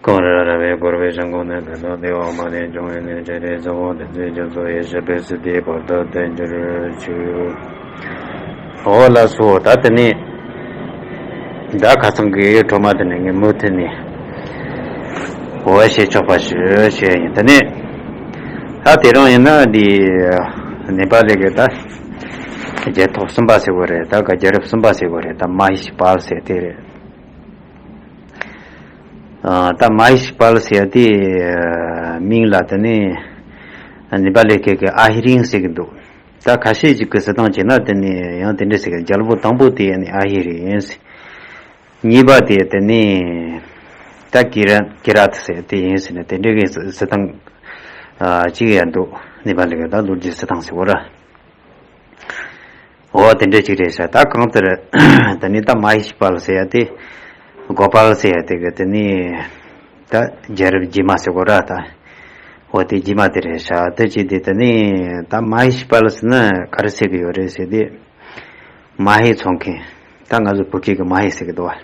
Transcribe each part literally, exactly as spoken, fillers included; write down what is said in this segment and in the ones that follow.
གངས་རི་ར་བས་བསྐོར་བའི་ཞིང་ཁམས་ནས། བོད་དང་དེ་བ་མ་ནས་འབྱུང་བའི་གནས། སྤྱན་རས་གཟིགས་དབང་དེ་ཚེ་རྒྱ་མཚོ་ཡི། ཞབས་པད་སྲིད་མཐའི་བར་དུ་བརྟན་གྱུར་ཅིག། འོ་ལགས་སོ། ད་དེ་ནས་ད་ཁ་སང་གི་འཕྲོ་མ་དེ་ནས་ངས་མུ་མཐུད་ནས་འོ་བཤད་ཆོག་པ་ཞུ་བཤད་ཡིན། དེ་ནས་ད་དེ་རིང་ཡིན་ན་འདི་ནེ་པ་ལི་གི་ད་རྒྱལ་ཐོབ་གསུམ་པ་ཟེར་བ་རེད། ད་ག་རྒྱལ་རབས་གསུམ་པ་ཟེར་བ་རེད། ད་མ་ཧེ་ཤི་པཱལ་ཟེར་དེ་རེད། ཨ་ད་མ་ཧེ་ཤི་པཱལ་ཟེར་ཡ་དེ་མིང་ལ་དེ་ནི་ནེ་པ་ལི་སྐད་ཀྱི་ཨ་ཧེ་རིང་ཟེར་གི་འདུག། ད་ཁ་ཤས་ཅིག་གི་ཟེར་སྟངས་བྱས་ན་དེ་ནི་ཡང་དེ་འདྲ་ཟེར་གི། རྒྱལ་པོ་དང་པོ་དེ་ནི་ཨ་ཧེ་རིང་ཡིན་ཟེར། གཉིས་པ་དེ་དེ་ནི་ད་ཀི་ར་ཀི་ར་ཐ་ཟེར་དེ་ཡིན་ཟེར་ནས་དེ་འདྲ་གི་ཟེར་སྟངས་ཨ་ཅིག་ཡང་འདུག། ནེ་པ་ལི་གི་ད་ལོ་རྒྱུས་ཟེར་སྟངས་ཟེར་བ་ར། འོ་དེ་འདྲ་ཅིག་རེད་ཤག། ད་གང་ལྟར་དེ་ནི་ད་མ་ཧེ་ཤི་པཱལ་ཟེར་ཡ་དེ་གོ་པཱལ་ཟེར་ཡ་དེ་གི་དེ་ནི་ད་རྒྱལ་རབས་རྗེས་མ་ཟེར་གོ་ར། ད་འོ་དེ་རྗེས་མ་དེ་རེད་ཤག། དེ་ཅི་དེ་དེ་ནི་ད་མ་ཧེ་ཤི་པཱལ་ཟེར་ན་ག་རེ་ཟེར་གི་ཡོད་རེད་ཟེར་དེ། མ་ཧེ་འཚོ་མཁན། ད་ང་ཚོ་བོད་སྐད་གི་མ་ཧེ་ཟེར་གི་འདུག་བ།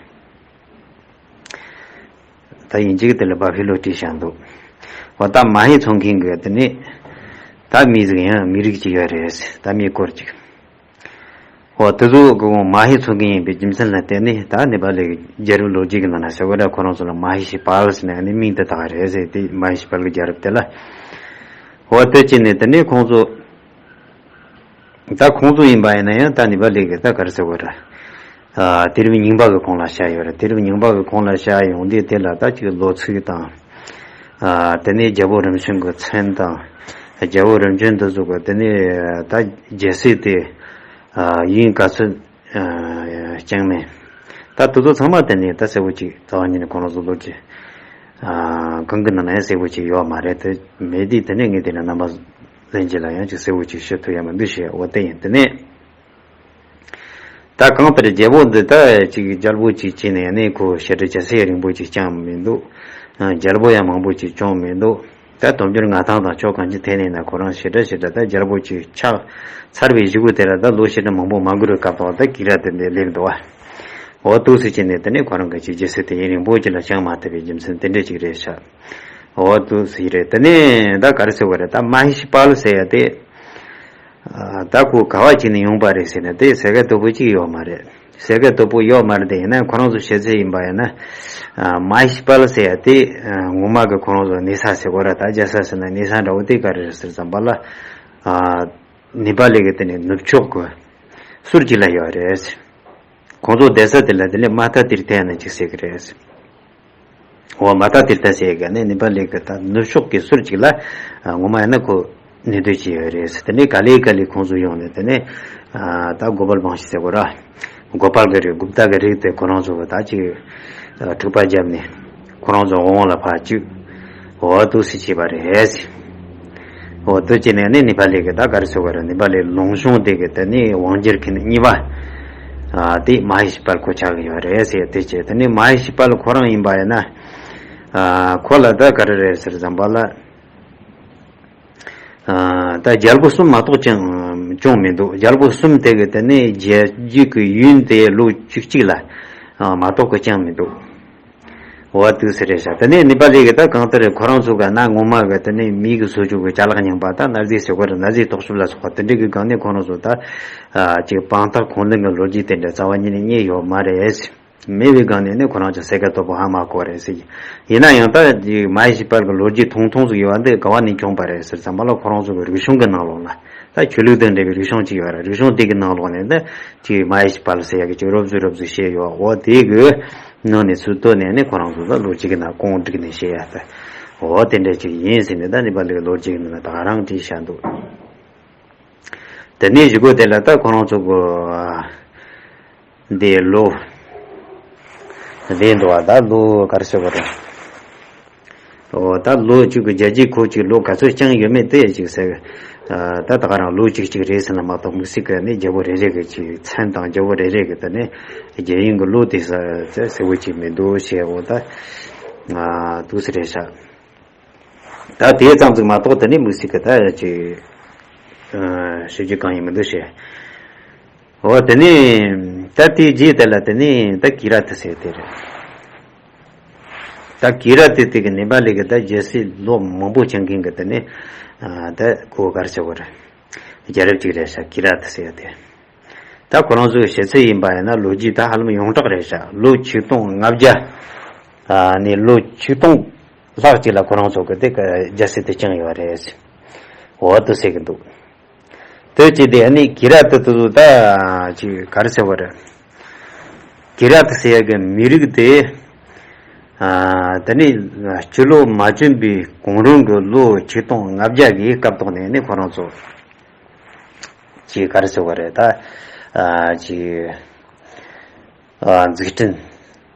ད་ཡིན་གཅིག་དེ་ལ་བ་ཕི་ལོ་བྲིས་བཞག་འདུག། འོ་ད་མ་ཧེ་འཚོ་མཁན་གི་དེ་ནི་ད་མི་ཟིག་ཡང་མི་རིགས་ཅིག་ཡོད་རེད། ད་མི་སྐོར་ཅིག། འོ་དེ་ཚོ་གི་མ་ཧེ་འཚོ་མཁན་ཡིན་པའི་རྒྱུ་མཚན་ལ་བརྟེན་ནས་ད་ནེ་པ་ལི་རྒྱལ་རབས་ལོ་རྒྱུས་ཀྱི་ནང་ན་ཟེར་བ་འདྲ། ཁོ་རང་ཚོ་ལ་མ་ཧེ་ཤི་པཱལ་ཟེར་ནས་ནི་མིང་དེ་བཏགས་རེད་ཟེར་དེ། མ་ཧེ་ཤི་པཱལ་གི་རྒྱལ་རབས་དེ་ལ། འོ་དེ་བྱས་ནས་དེ་ནས་ཁོང་ཚོ་ད་ཁོང་ཚོ་ཡིན་པ་ཡིན་ན་ཡང་ད་ནེ་པ་ལི་གི་ད་ག་རེ་ཟེར་བ་ར། ཨ་དུས་རབས་རྙིང་པ་གི་གོང་ལ་བཞག་ཡོད་རེད། དུས་རབས་རྙིང་པ་གི་གོང་ལ་བཞག་ཡོང་དུས་དེ་ལ་ད་ཅིག་ལོ་ཚིགས་དང་། ཨ་དེ་ནས་རྒྱལ་པོ་རིམ་བྱོན་གྱི་མཚན་དང་། རྒྱལ་པོ་རིམ་བྱོན་དེ་ཚོ་གི་དེ་ནས་ད་རྒྱལ་སྲིད་དེ་ཨ་ཡུན་ག་ཚོད་ཨ་བསྐྱངས་མིན། ད་དེ་ཚོ་ཚང་མ་དེ་ནས་ད་གསལ་པོ་ཅིག་རྩ་བ་ཉིད་ནས་ཁོ་རང་ཚོ་ལོ་རྒྱུས་ཨ་གང་གི་ནང་ན་ཡང་གསལ་པོ་ཅིག་ཡོད་མ་རེད། དེ་མེད་དུས་དེ་ནས་ངས་དེ་ནས་རྣམ་པ་ལྷན་རྒྱས་ལ་ཡང་ཅིག་གསལ་པོ་ཅིག་ཞུ་ཐུབ་ཡ་མི་འདུག་ཞེས། འོ་དེ་ཡིན། དེ་ནས་ད་གང་ལྟར་རྒྱལ་པོ་འདི་ད་ཅིག་རྒྱལ་པོ་ཅིག་བྱས་ནས་ནི་ཁོ་ཞེ་དྲག་རྒྱལ་སྲིད་རིང་པོ་ཅིག་བསྐྱངས་མི་འདུག། ཨ་རྒྱལ་པོ་ཡང་མང་པོ་ཅིག་བྱུང་མི་འདུག། ད་དུང་ཕྱུར་ང་ཐང་དང་ཕྱོགས་གང་ཅིའི་ཐད་ནས་ན་ཁོ་རང་ཞེ་དྲག་ཞེ་དྲག་ད་རྒྱལ་པོ་ཅིག་ཆགས་ཚར་བའི་གཞུག་གུ་དེ་ལ་ད་ལོ་ཞེ་དྲག་མང་པོ་མ་འགོར་བའི་སྐབས་དང་ད་ཀི་ར་དེ་འདི་སླེབས་འདུག་བ། འོ་འདུག་སེ་བྱས་ནས་དེ་ནས་ཁོ་རང་གི་ཅིག་རྒྱལ་སྲིད་དེ་ཡུན་རིང་པོ་ཅིག་ལ་བསྐྱངས་མ་ཐུབ་པའི་རྒྱུ་མཚན་དེ་འདྲ་ཅིག་རེད་ཤག། འོ་འདུག་སེ་རེད། དེ་ནས་ད་ག་རེ་ཟེར་བ་རེད། ད་མ་ཧེ་ཤི་པཱལ་ཟེར་ཡ་དེ། ཨ་ད་ཁོ་ག་བ་ཅིག་ནས་ཡོང་པ་རེད་ཟེར་ན་དེ་ཟེ་ག་དོ་པོ་ཅིག་ཡོད་མ་རེད། ཟེ་ག་དོ་པོ་ཡོད་མ་རེད། དེ་ཡིན་ན་ཁོ་རང་ཚོ་བཤད་ཚད་ཡིན་པ་ཡིན་ན། ཨ་མ་ཧེ་ཤི་པཱལ་ཟེར་ཡ་དེ་ཨ་ངོ་མ་གི་ཁོ་རང་ཚོ་གནས་ས་ཟེར་གོ་ར། ད་རྒྱལ་ས་ཟེར་ན་གནས་ས་འདྲ་བོ་དེ་ག་རེ་རེད་ཟེར་ཙམ་པ་ལ། ཨ་ནེ་པ་ལི་གི་དེ་ནས་ནུབ་ཕྱོགས་གི་ཟུར་གཅིག་ལ་ཡོད་རེད། ཁོང་ཚོ་བསྡད་ས་དེ་ལ་དེ་ལས་མ་ཐ་ཏིར་ཐ་ཡ་ན་ཅིག་ཟེར་གི་རེད། འོ་མ་ཐ་ཏིར་ཐ་ཟེར་ག་ནས་ནེ་པ་ལི་གི་ད་ནུབ་ཕྱོགས་ཀྱི་ཟུར་གཅིག་ལ་ཨ་ངོ་མ་ཡིན་ན་ཁོ་གནས་སྡོད་ཀྱི་ཡོད་རེད་ཟེར། དེ་ནས་ག་ལེ་ག་ལེ་ཁོང་ཚོ་ཡོང་ནས་དེ་ནས་ཨ་ད་གོ་པལ་བང་ཤི་ཟེར་གོ་ར། གོ་པལ་གི་རིགས་གུབ་ཏ་གི་རིགས་དེ་ཁོ་རང་ཚོ་གི་ད་ཅིག་ཨ་འཁྲུག་པ་བརྒྱབ་ནས་ཁོ་རང་ཚོ་དབང་ལ་ཕར་བཅུག། འོ་འདུག་སེ་བྱས་པ་རེད། འོ་དེ་བྱས་ནས་ནི་ནེ་པ་ལི་གི་ད་ག་རེ་ཟེར་བ་རེད། ནེ་པ་ལི་ལུང་གཤོང་དེ་གི་དེ་ནི་དབང་སྒྱུར་མཁན་གཉིས་པ། ཨ་དེ་མ་ཧེ་ཤི་པཱལ་ཁོ་ཆགས་ཀྱི་ཡོད་རེད་ཟེར། དེ་བྱས་དེ་ནི་མ་ཧེ་ཤི་པཱལ་ཁོ་རང་ཡིན་པ་ཡིན་ན། ཨ་ཁོ་ལ་ད་ག་རེ་རེད་ཟེར་ཙམ་པ་ལ། ཨ་ད་རྒྱལ་པོ་གསུམ་མ་གཏོགས་ཅང་བྱུང་མི་འདུག། རྒྱལ་པོ་གསུམ་དེ་གི་དེ་ནི་རྒྱལ་རྒྱུད་ཀྱི་ཡུན་དེ་ལོ་བཅུ་གཅིག་ལ་ཨ་མ་གཏོགས་ཀྱི་བསྐྱངས་མི་འདུག། འོ་འདུག་སེ་རེད་ཤག། དེ་ནས་ནེ་པ་ལི་གི་ད་གང་ལྟར་ཁོ་རང་ཚོ་ག་ན་ངོ་མ་གི་དེ་ནས་མི་གི་སྲོག་ཆགས་གི་ཅ་ལག་རྙིང་པ་ད་གནའ་རྫས་ཟེར་བ་རེད། གནའ་རྫས་རྟོག་ཞིབ་ལ་སོགས་པ་དེ་འདྲ་གི་སྒང་ནས་ཁོ་རང་ཚོ་ད་ཨ་ཅིག་དཔང་རྟགས་ཁུངས་ལྡན་གི་ལོ་རྒྱུས་དེ་འདྲ་རྩ་བ་ཉིད་ནས་རྙེད་ཡོད་མ་རེད། མེད་པའི་སྒང་ནས་ནི་ཁོ་རང་ཚོ་ཟེ་ག་དོ་པོ་ཧ་མ་གོ་རེད་ཟེར་གི། ཡིན་ན་ཡང་ད་ཅིག་མ་ཧེ་ཤི་པཱལ་གི་ལོ་རྒྱུས་ཐུང་ཐུང་ཟིག་ཡོད་པ་འདི་ག་བ་ནས་བྱུང་པ་རེད་ཟེར་ཙམ་པ་ལ་ཁོ་རང་ཚོ་གི་རིག་གཞུང་གི་ནང་ལོགས་ལ། ད་ཆོས་ལུགས་དང་འབྲེལ་བའི་རིག་གཞུང་ཅིག་ཡོད་རེད། རིག་གཞུང་དེ་གི་ནང་ལོགས་ནས་ནི་ཅིག་མ་ཧེ་ཤི་པཱལ་ཟེར་ཡ་གི་ཅིག་རོབ་ཙམ་རོབ་ཙམ་བཤད་ཡོད། འོ་དེ་གི་ནང་ནས་ཚུར་བཏོན་ནས་ནི་ཁོ་རང་ཚོ་ད་ལོ་གཅིག་གི་ནང་གོང་བསྒྲིགས་ནས་བཤད་ཡ་ད། འོ་དེ་འདྲ་ཅིག་ཡིན་ཟེར་ནས་ད་ནི་པ་ལི་ལོ་རྒྱུས་ནང་ད་ག་རང་བྲིས་བཞག་འདུག། དེ་ནས་གཞུག་གུ་དེ་ལ་ད་ཁོ་རང་ཚོ་གི་འདི་ལོ་བསྡད་འདུག་བ། ད་ལོ་ག་རེ་ཟེར་བ་རེད། འོ་ད་ལོ་གཅིག་གི་རྒྱལ་རྒྱུད་ཁོ་གཅིག་ལོ་ག་ཚོད་བསྐྱངས་ཡོད་མེད་དེ་ཅིག་ཟེར། ཨ་ད་ད་ག་རང་ལོ་གཅིག་གཅིག་རེད་ཟེར་ན་མ་གཏོགས་དམིགས་བསལ་གི་ནི་རྒྱལ་པོ་རེ་རེ་གི་ཅིག་མཚན་དང་རྒྱལ་པོ་རེ་རེ་གི་དེ་ནི་རྒྱལ་ཡུན་གི་ལོ་དེ་ཟེར་ཟེར་བོ་ཅིག་མི་འདུག་ཞེས། འོ་ད་ཨ་འདུག་སེ་རེད་ཤག། ད་དེ་ཙམ་ཟིག་མ་གཏོགས་དེ་ནི་དམིགས་བསལ་གི་ད་ཅིག་ཨ་ཞིབ་ཅིག་གང་ཡང་མི་འདུག་ཞེས། འོ་དེ་ནི་ད་དེའི་རྗེས་དེ་ལ་དེ་ནི་ད་ཀི་ར་ཐི་ཟེར་དེ་རེད། ད་ཀི་ར་ཏི་དེ་གི་ནེ་པ་ལི་གི་ད་རྒྱལ་སྲིད་ལོ་མང་པོ་བྱུང་མཁན་གི་དེ་ནི་ད་གོ་གར་ཆེ་བོ་རེད། རྒྱལ་རབས་གཅིག་རེད་ཤག་ཀི་ར་ཏི་ཟེར་ཡ་དེ། ད་ཁོ་རང་ཚོའི་བཤད་ཚུལ་ཡིན་པ་ཡིན་ན་ལོ་རྒྱུས་ད་ཧ་ལམ་ཡོངས་གྲགས་རེད་ཤག་ལོ་ཆིག་སྟོང་ལྔ་བརྒྱ་ནས་ལོ་ཆིག་སྟོང་ལྷག་ཅིག་ལ་ཁོ་རང་ཚོ་གི་དེ་གི་རྒྱལ་སྲིད་དེ་བསྐྱངས་ཡོད་རེད། འོ་དེ་ཟེར་གི་འདུག་དེ་ཅི་དེ་ནི་ཀི་ར་ཏི་དེ་ཚོ་ད་ཅི་ག་རེ་ཟེར་བ་རེད། ཀི་ར་ཏི་ཟེར་ཡ་གི་མི་རིགས་དེ་དེ་ནི་སྤྱི་ལོ་མ་བྱོན་པའི་གོང་རིམ་གི་ལོ་ཆིག་སྟོང་ལྔ་བརྒྱ་གི་སྐབས་ཐོག་ནས་ནི་ཁོ་རང་ཚོ་ཅི་ག་རེ་ཟེར་བ་རེད་ད། ཅི་འཛུགས་སྐྲུན།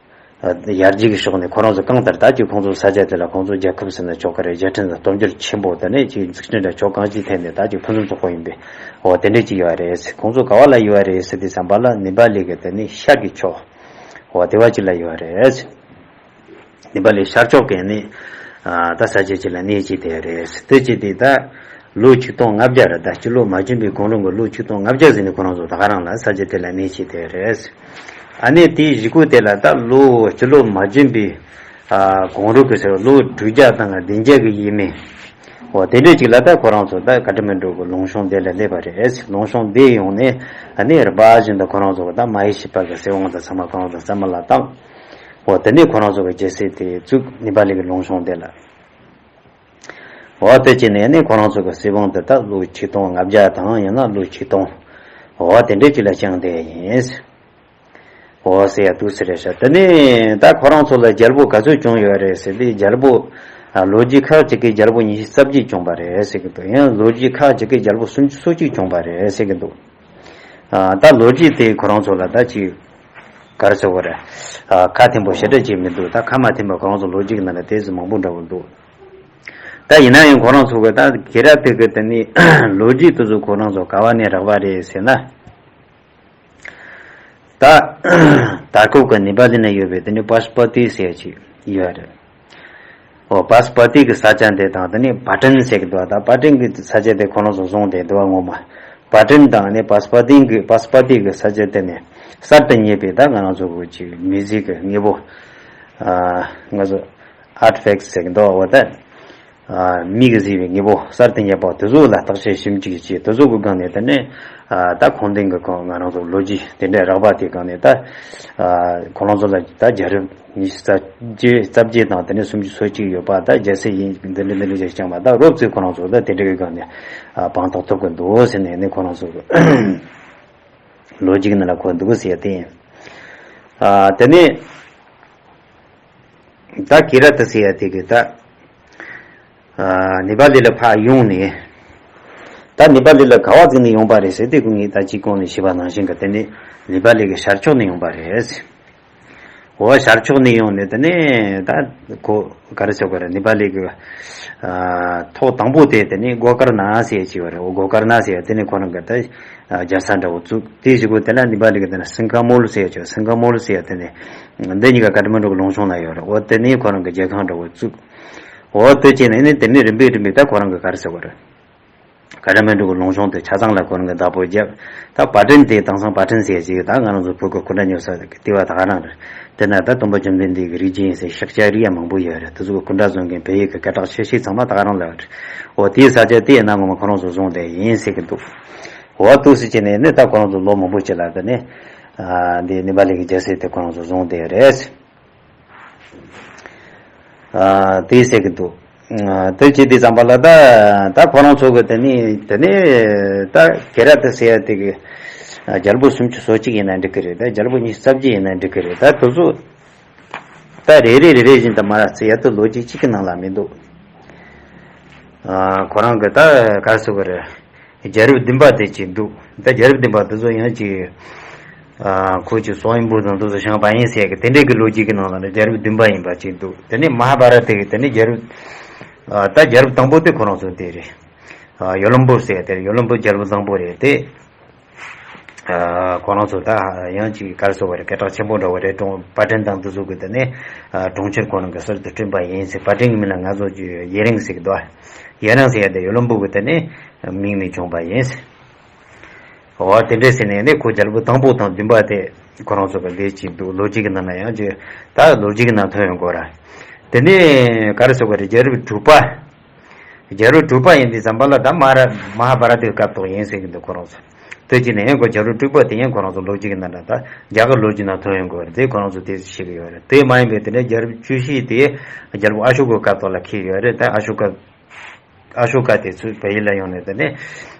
ཡར་རྒྱས་ཀྱི་ཕྱོགས་ནས་ཁོ་རང་ཚོ་གང་ལྟར་ད་ཅིག་ཁོང་ཚོ་ས་ཆ་དེ་ལ་ཁོང་ཚོ་རྒྱལ་ཁབ་ཟེར་ན་ཆོག་གི་རེད། རྒྱལ་ཕྲན་དང་སྟོབས་འབྱོར་ཆེན་པོ་དེ་ནས་ཅིག་འཛུགས་སྐྲུན་དང་ཕྱོགས་གང་ཅིའི་ཐད་ནས་ད་ཅིག་ཕུན་སུམ་ཚོགས་པོ་ཡིན་པས། འོ་དེ་འདྲས་ཅིག་ཡོད་རེད། ཁོང་ཚོ་ག་བ་ལ་ཡོད་རེད་ཟེར་དུས་ཙམ་པ་ལ་ནེ་པ་ལི་གི་དེ་ནས་ཤར་གྱི་ཕྱོགས། འོ་དེ་བ་ཅིག་ལ་ཡོད་རེད། ནེ་པ་ལི་ཤར་ཕྱོགས་ཀྱི་ནི་ད་ས་ཆ་ཅིག་ལ་གནས་བྱས་དེ་རེད། དེ་ཅིག་དེ་ད། ལོ་ཆིག་སྟོང་ལྔ་བརྒྱ་རེད། ད་སྤྱི་ལོ་མ་བྱོན་པའི་གོང་རིམ་གྱི་ལོ་ཆིག་སྟོང་ལྔ་བརྒྱ་ཟིན་ནས་ཁོ་རང་ཚོ་ད་ག་རང་ལ་ས་ཆ་དེ་ལ་གནས་བྱས་དེ་རེད། ཨ་ནི་དེའི་གཞིས་ཁོག་དེ་ལ་ད་ལོ་སྤྱི་ལོ་མ་བྱོན་པའི་གོང་རིམ་གྱི་ཟེར་ལོ་དྲུག་བརྒྱ་དང་བདུན་བརྒྱ་གི་ཡས་མས། འོ་དེ་འདྲས་ཅིག་ལ་ད་ཁོ་རང་ཚོ་ད་ཀ་ཏ་མན་གྲུ་གི་ལུང་གཤོང་དེ་ལ་སླེབས་པ་རེད། ལུང་གཤོང་དེ་ཡོང་ནས་ཨ་ནི་རིམ་པ་བཞིན་དུ་ཁོ་རང་ཚོ་ད་མ་ཧེ་ཤི་པ་གི་སྲིད་དབང་དང་ཚང་མ་ཁོ་རང་ཚོ་རྩ་མེད་ལ་བཏང་། འོ་དེ་ནས་ཁོ་རང་ཚོ་གི་རྒྱལ་སྲིད་དེ་བཙུགས། ནེ་པ་ལི་གི་ལུང་གཤོང་དེ་ལ། འོ་དེ་བྱས་ནས་ནི་ཁོ་རང་ཚོ་གི་སྲིད་དབང་དེ་དག་ལོ་ཆིག་སྟོང་ལྔ་བརྒྱ་དང་ཡང་ན་ལོ་ཆིག་སྟོང་། འོ་དེ་འདྲས་ཅིག་ལ་བསྐྱངས་བསྡད་ཡིན། འོ་ཟེར་ཡ་འདུག་ཟེར་རེད་ཤག་དེ་ནས་ད་ཁོ་རང་ཚོ་ལ་རྒྱལ་པོ་ག་ཚོད་བྱུང་ཡོད་རེད་ཟེར་དུས་རྒྱལ་པོ་ལོ་རྒྱུས་ཁག་ཅིག་གིས་རྒྱལ་པོ་ཉི་ཤུ་རྩ་བརྒྱད་བྱུང་པ་རེད་ཟེར་གི་འདུག་ཡང་ལོ་རྒྱུས་ཁག་ཅིག་གིས་རྒྱལ་པོ་སུམ་ཅུ་སོ་གཅིག་བྱུང་པ་རེད་ཟེར་གི་འདུག་ད་ལོ་རྒྱུས་དེ་ཁོ་རང་ཚོ་ལ་ད་ཅིག་ག་རེ་ཟེར་དགོས་རེད། ཁ་འཐེན་པོ་ཞེ་དྲག་ཅིག་མི་འདུག་ད་ཁ་མ་འཐེན་པ་ཁོ་རང་ཚོ་ལོ་རྒྱུས་ཀྱི་ནང་ལ་དེ་ཚོ་མང་པོ་འདྲ་བོ་འདུག་ད་ཡིན་ན་ཡང་ཁོ་རང་ཚོ་གི་ད་ཀི་ར་ཏི་གི་དེ་ནི་ལོ་རྒྱུས་དེ་ཚོ་ཁོ་རང་ཚོ་ག་བ་ནས་རག་པ་རེད་ཟེར་ན། ད་ད་སྐབས་ཀྱི་ནེ་པ་ལི་ན་ཡོད་པའི་དེ་ནི་པ་སུ་པ་ཏི་ཟེར་ཅིག་ཡོད་རེད། འོ་པ་སུ་པ་ཏི་གི་ས་ཆ་འདི་དང་དེ་ནི་པ་ཏན་ཟེར་གི་འདུག་ད་པ་ཏན་གི་ས་ཆ་དེ་ཁོ་རང་ཚོ་བཟུང་སྟེ་འདུག་བ་ངོ་མ། པ་ཏན་དང་ནི་པ་སུ་པ་ཏི་གི་པ་སུ་པ་ཏི་གི་ས་ཆ་དེ་ནི་གསར་དུ་རྙེད་པའི་ད་ང་རང་ཚོ་གི་ཅིག་མིའུ་ཟི་ཀི་དངོས་པོ། ང་ཚོ་ཨར་ཊི་ཕེག་ཊི་ཟེར་གི་འདུག་འོ་ད། མིག་གིས་གཟིགས་པའི་དངོས་པོ་གསར་དུ་རྙེད་པ་དེ་ཚོ་ལ་བརྟག་དཔྱད་ཞིབ་འཇུག་བྱས། དེ་ཚོ་གི་སྒང་ནས་དེ་ནས་ད་ཁུངས་ལྡན་གྱི་ཁོ་ང་རང་ཚོ་ལོ་རྒྱུས་དེ་འདྲའི་རག་པ་དེ་སྒང་ནས་ད་ཁོ་རང་ཚོ་ལ་ད་རྒྱལ་རབས་ཉི་ཤུ་རྩ་བརྒྱད་རྩ་བརྒྱད་དང་དེ་ནས་སུམ་ཅུ་སོ་གཅིག་ཡོད་པ། ད་རྒྱལ་སྲིད་ཡིན་འདི་འདྲ་འདི་འདྲ་ཞིག་བསྐྱངས་པ། ད་རོབ་ཙམ་ཁོ་རང་ཚོ་ད་དེ་འདྲ་གི་སྒང་ནས་དཔང་རྟགས་ཐོབ་ཀྱི་འདུག་ཟེར་ནས་ནི་ཁོ་རང་ཚོ་གི་ལོ་རྒྱུས་ནང་ལ་འཁོད་འདུག་ཟེར་ཡ་དེ་ཡིན། དེ་ནས། ད་ཀི་ར་ཏི་ཟེར་ཡ་དེ་གི་ད་ནེ་པ་ལི་ལ་ཕར་ཡོང་ནས། ད་ནེ་པ་ལི་ལ་ག་བ་བརྩིས་ནས་ཡོང་པ་རེད་ཟེར་དུས་ངས་ད་ཅིག་གོང་ནས་ཞུས་པ་ནང་བཞིན་གི་དེ་ནི་ནེ་པ་ལི་གི་ཤར་ཕྱོགས་ནས་ཡོང་པ་རེད། འོ་ཤར་ཕྱོགས་ནས་ཡོང་ནས་དེ་ནས་ད་ཁོ་ག་རེ་ཟེར་དགོས་རེད། ནེ་པ་ལི་གི་ཐོག་དང་པོ་དེ་དེ་ནི་གོ་ཀར་ན་ཟེར་ཅིག་ཡོད་རེད། འོ་གོ་ཀར་ན་ཟེར་དེ་ནི་ཁོ་རང་གི་ད། རྒྱལ་ས་འདྲ་བོ་བཙུགས། དེའི་གཞུག་གུ་དེ་ལ་ནེ་པ་ལི་གི་དེ་ན་སིང་ག་མོལ་ཟེར་ཡ་ཅིག་སིང་ག་མོལ་ཟེར་ཡ་དེ་ནི་འདི་གཉིས་ཀ་ཀ་ཐ་མན་གྲུ་གི་ལུང་གཤོང་ན་ཡོད་རེད། འོ་དེ་ནི་ཁོ་རང་གི་རྒྱལ་ཁང་འདྲ་བོ་བཙུགས། འོ་དེ་བྱས་ནས་ནི་དེ་ནི་རིམ་པས་རིམ་པས་ད་ཁོ་རང་གི་ག་རེ་ཟེར་བ་རེད། ཀ་ཐ་མན་གྲུ་གི་ལུང་གཤོང་དེ་ཆ་ཚང་ལ་ཁོ་རང་གི་བདག་པོ་བརྒྱབ། ད་པ་ཏན་དེ་དེང་སང་པ་ཏན་ཟེར་ཡ་ཅིག་ད་ང་རང་ཚོ་བོད་ཀྱི་སྐུ་འདྲ་ཉོ་ས་དེ་བ་ད་ག་རང་རེད། དེ་ན་ད་སྟོན་པ་བཅོམ་ལྡན་འདས་ཀྱི་རིགས་རྒྱུད་ཡིན་ཟེར་ཤཱཀྱ་རིགས་ཡ་མང་པོ་ཡོད་རེད། དེ་ཚོ་གི་སྐུ་འདྲ་བཟོ་མཁན་བལ་ཡུལ་གི་སྐད་གྲགས་ཆེ་ཤོས་ཚང་མ་ད་ག་རང་ལ་ཡོད་རེད། འོ་དེའི་ས་ཆ་དེ་ཡིན་ན་ངོ་མ་ཁོ་རང་ཚོ་བཟུང་བསྡད་ཡིན་ཟེར་གི་འདུག་འོ་འདུག་སེ་བྱས་ནས་ནི་ད་ཁོ་རང་ཚོ་ལོ་མང་པོ་ཅིག་ལ་དེ་ནས་འདི་ནེ་པ་ལི་གི་རྒྱལ་སྲིད་དེ་ཁོ་རང་ཚོ་བཟུང་བསྡད་རེད། དེ་ཟེར་གི་འདུག་དེ་བྱས་དུས་ཙམ་པ་ལ་ད་ད་ཁོ་རང་ཚོ་གི་དེ་ནས་དེ་ནས་ད་ཀི་ར་ཏི་ཟེར་ཡ་དེ་གི་རྒྱལ་པོ་སུམ་ཅུ་སོ་གཅིག་ཡིན་ན་འགྲིག་གི་རེད། ད་རྒྱལ་པོ་ཉི་ཤུ་རྩ་བརྒྱད་ཡིན་ན་འགྲིག་གི་རེད། ད་དེ་ཚོ། ད་རེ་རེ་རེ་རེ་བཞིན་དུ་མར་བརྩི་ཡ་དེ་ལོ་རྒྱུས་གཅིག་གི་ནང་ལ་མི་འདུག་ཨ། ཁོ་རང་གི་ད་ག་རེ་ཟེར་དགོས་རེད། རྒྱལ་རབས་བདུན་པ་དེ་གཅིག་འདུག་ད་རྒྱལ་རབས་བདུན་པ་དེ་ཚོ་ཡང་གཅིག་ཨ། ཁོ་གཅིག་སོག་ཡིན་པོ་དང་དེ་ཚོ་བྱང་བ་ཡིན་ཟེར་ཡ་གི་དེ་འདྲའི་གི་ལོ་རྒྱུས་ཀྱི་ནང་ལ་ནི་རྒྱལ་རབས་བདུན་པ་ཡིན་པ་གཅིག་འདུག་དེ་ནས་མ་ཧཱ་བྷ་ར་ཏ་གི་དེ་ནས་རྒྱལ་རབས། ཨ། ད་རྒྱལ་རབས་དང་པོ་དེ་ཁོ་རང་ཚོ་དེ་རེད། ཨ། ཡོ་ལམ་པོ་ཟེར་ཡ་དེ་རེད། ཡོ་ལམ་པོ་རྒྱལ་པོ་བཟང་པོ་རེད་དེ། ཨ། ཁོ་རང་ཚོ་ད་ཡང་ཅིག་ག་རེ་ཟེར་བ་རེད། སྐད་གྲགས་ཆེན་པོ་འདྲ་བོ་རེད། གྲོང་པ་ཏན་དང་དེ་ཚོ་གི་དེ་ནས་ཨ། གྲོང་ཁྱེར་ཁོ་རང་གི་གསར་དུ་བསྐྲུན་པ་ཡིན་ཟེར། པ་ཏན་གི་མིང་ལ་ང་ཚོ་ཡེ་རིང་ཟེར་གི་འདུག་ཡེ་རིང་ཟེར་ཡ་དེ་ཡོ་ལམ་པོ་གི་དེ་ནས་མིང་ནས་བྱུང་པ་ཡིན་ཟེར། འོ་དེ་འདྲས་ཟེར་ནས་ནི་ཁོ་རྒྱལ་པོ་དང་པོ་དང་བདུན་པ་དེ་ཁོ་རང་ཚོ་གི་ལས་ཅིག་འདུག་ལོ་རྒྱུས་ཀྱི་ནང་ན་ཡང་ཅིག་ད་ལོ་རྒྱུས་ཀྱི་ནང་ཐོན་ཡོང་གོ་ར། དེ་ནས་ག་རེ་ཟེར་དགོས་རེད། རྒྱལ་རབས་དྲུག་པ། རྒྱལ་རབས་དྲུག་པ་ཡིན་དུས་ཙམ་པ་ལ་ད་མ་ར་མ་ཧཱ་བྷ་ར་ཏའི་སྐབས་ཐོག་ཡིན་ཟེར་གྱི་འདུག་ཁོ་རང་ཚོ། དེ་བྱས་ནས་ཡང་ཁོ་རྒྱལ་རབས་དྲུག་པ་དེ་ཡང་ཁོ་རང་ཚོ་ལོ་རྒྱུས་ཀྱི་ནང་ད་རྒྱ་གར་ལོ་རྒྱུས་ནང་ཐོན་ཡོང་གི་རེད། དེ་ཁོ་རང་ཚོ་དེ་བཤད་ཀྱི་ཡོད་རེད། དེ་མ་ཡིན་པའི་དེ་འདྲའི་རྒྱལ་རབས་བཅུ་བཞི་དེ་རྒྱལ་པོ་ཨ་ཤོ་ཀའི་སྐབས་ཐོག་ལ་འཁེལ་ཡོད་རེད། ད་ཨ་ཤོ་ཀ་ཨ་ཤོ་ཀ་དེ་ཚོས་བལ་ཡུལ་ལ་ཡོང་ནས་དེ་ནས་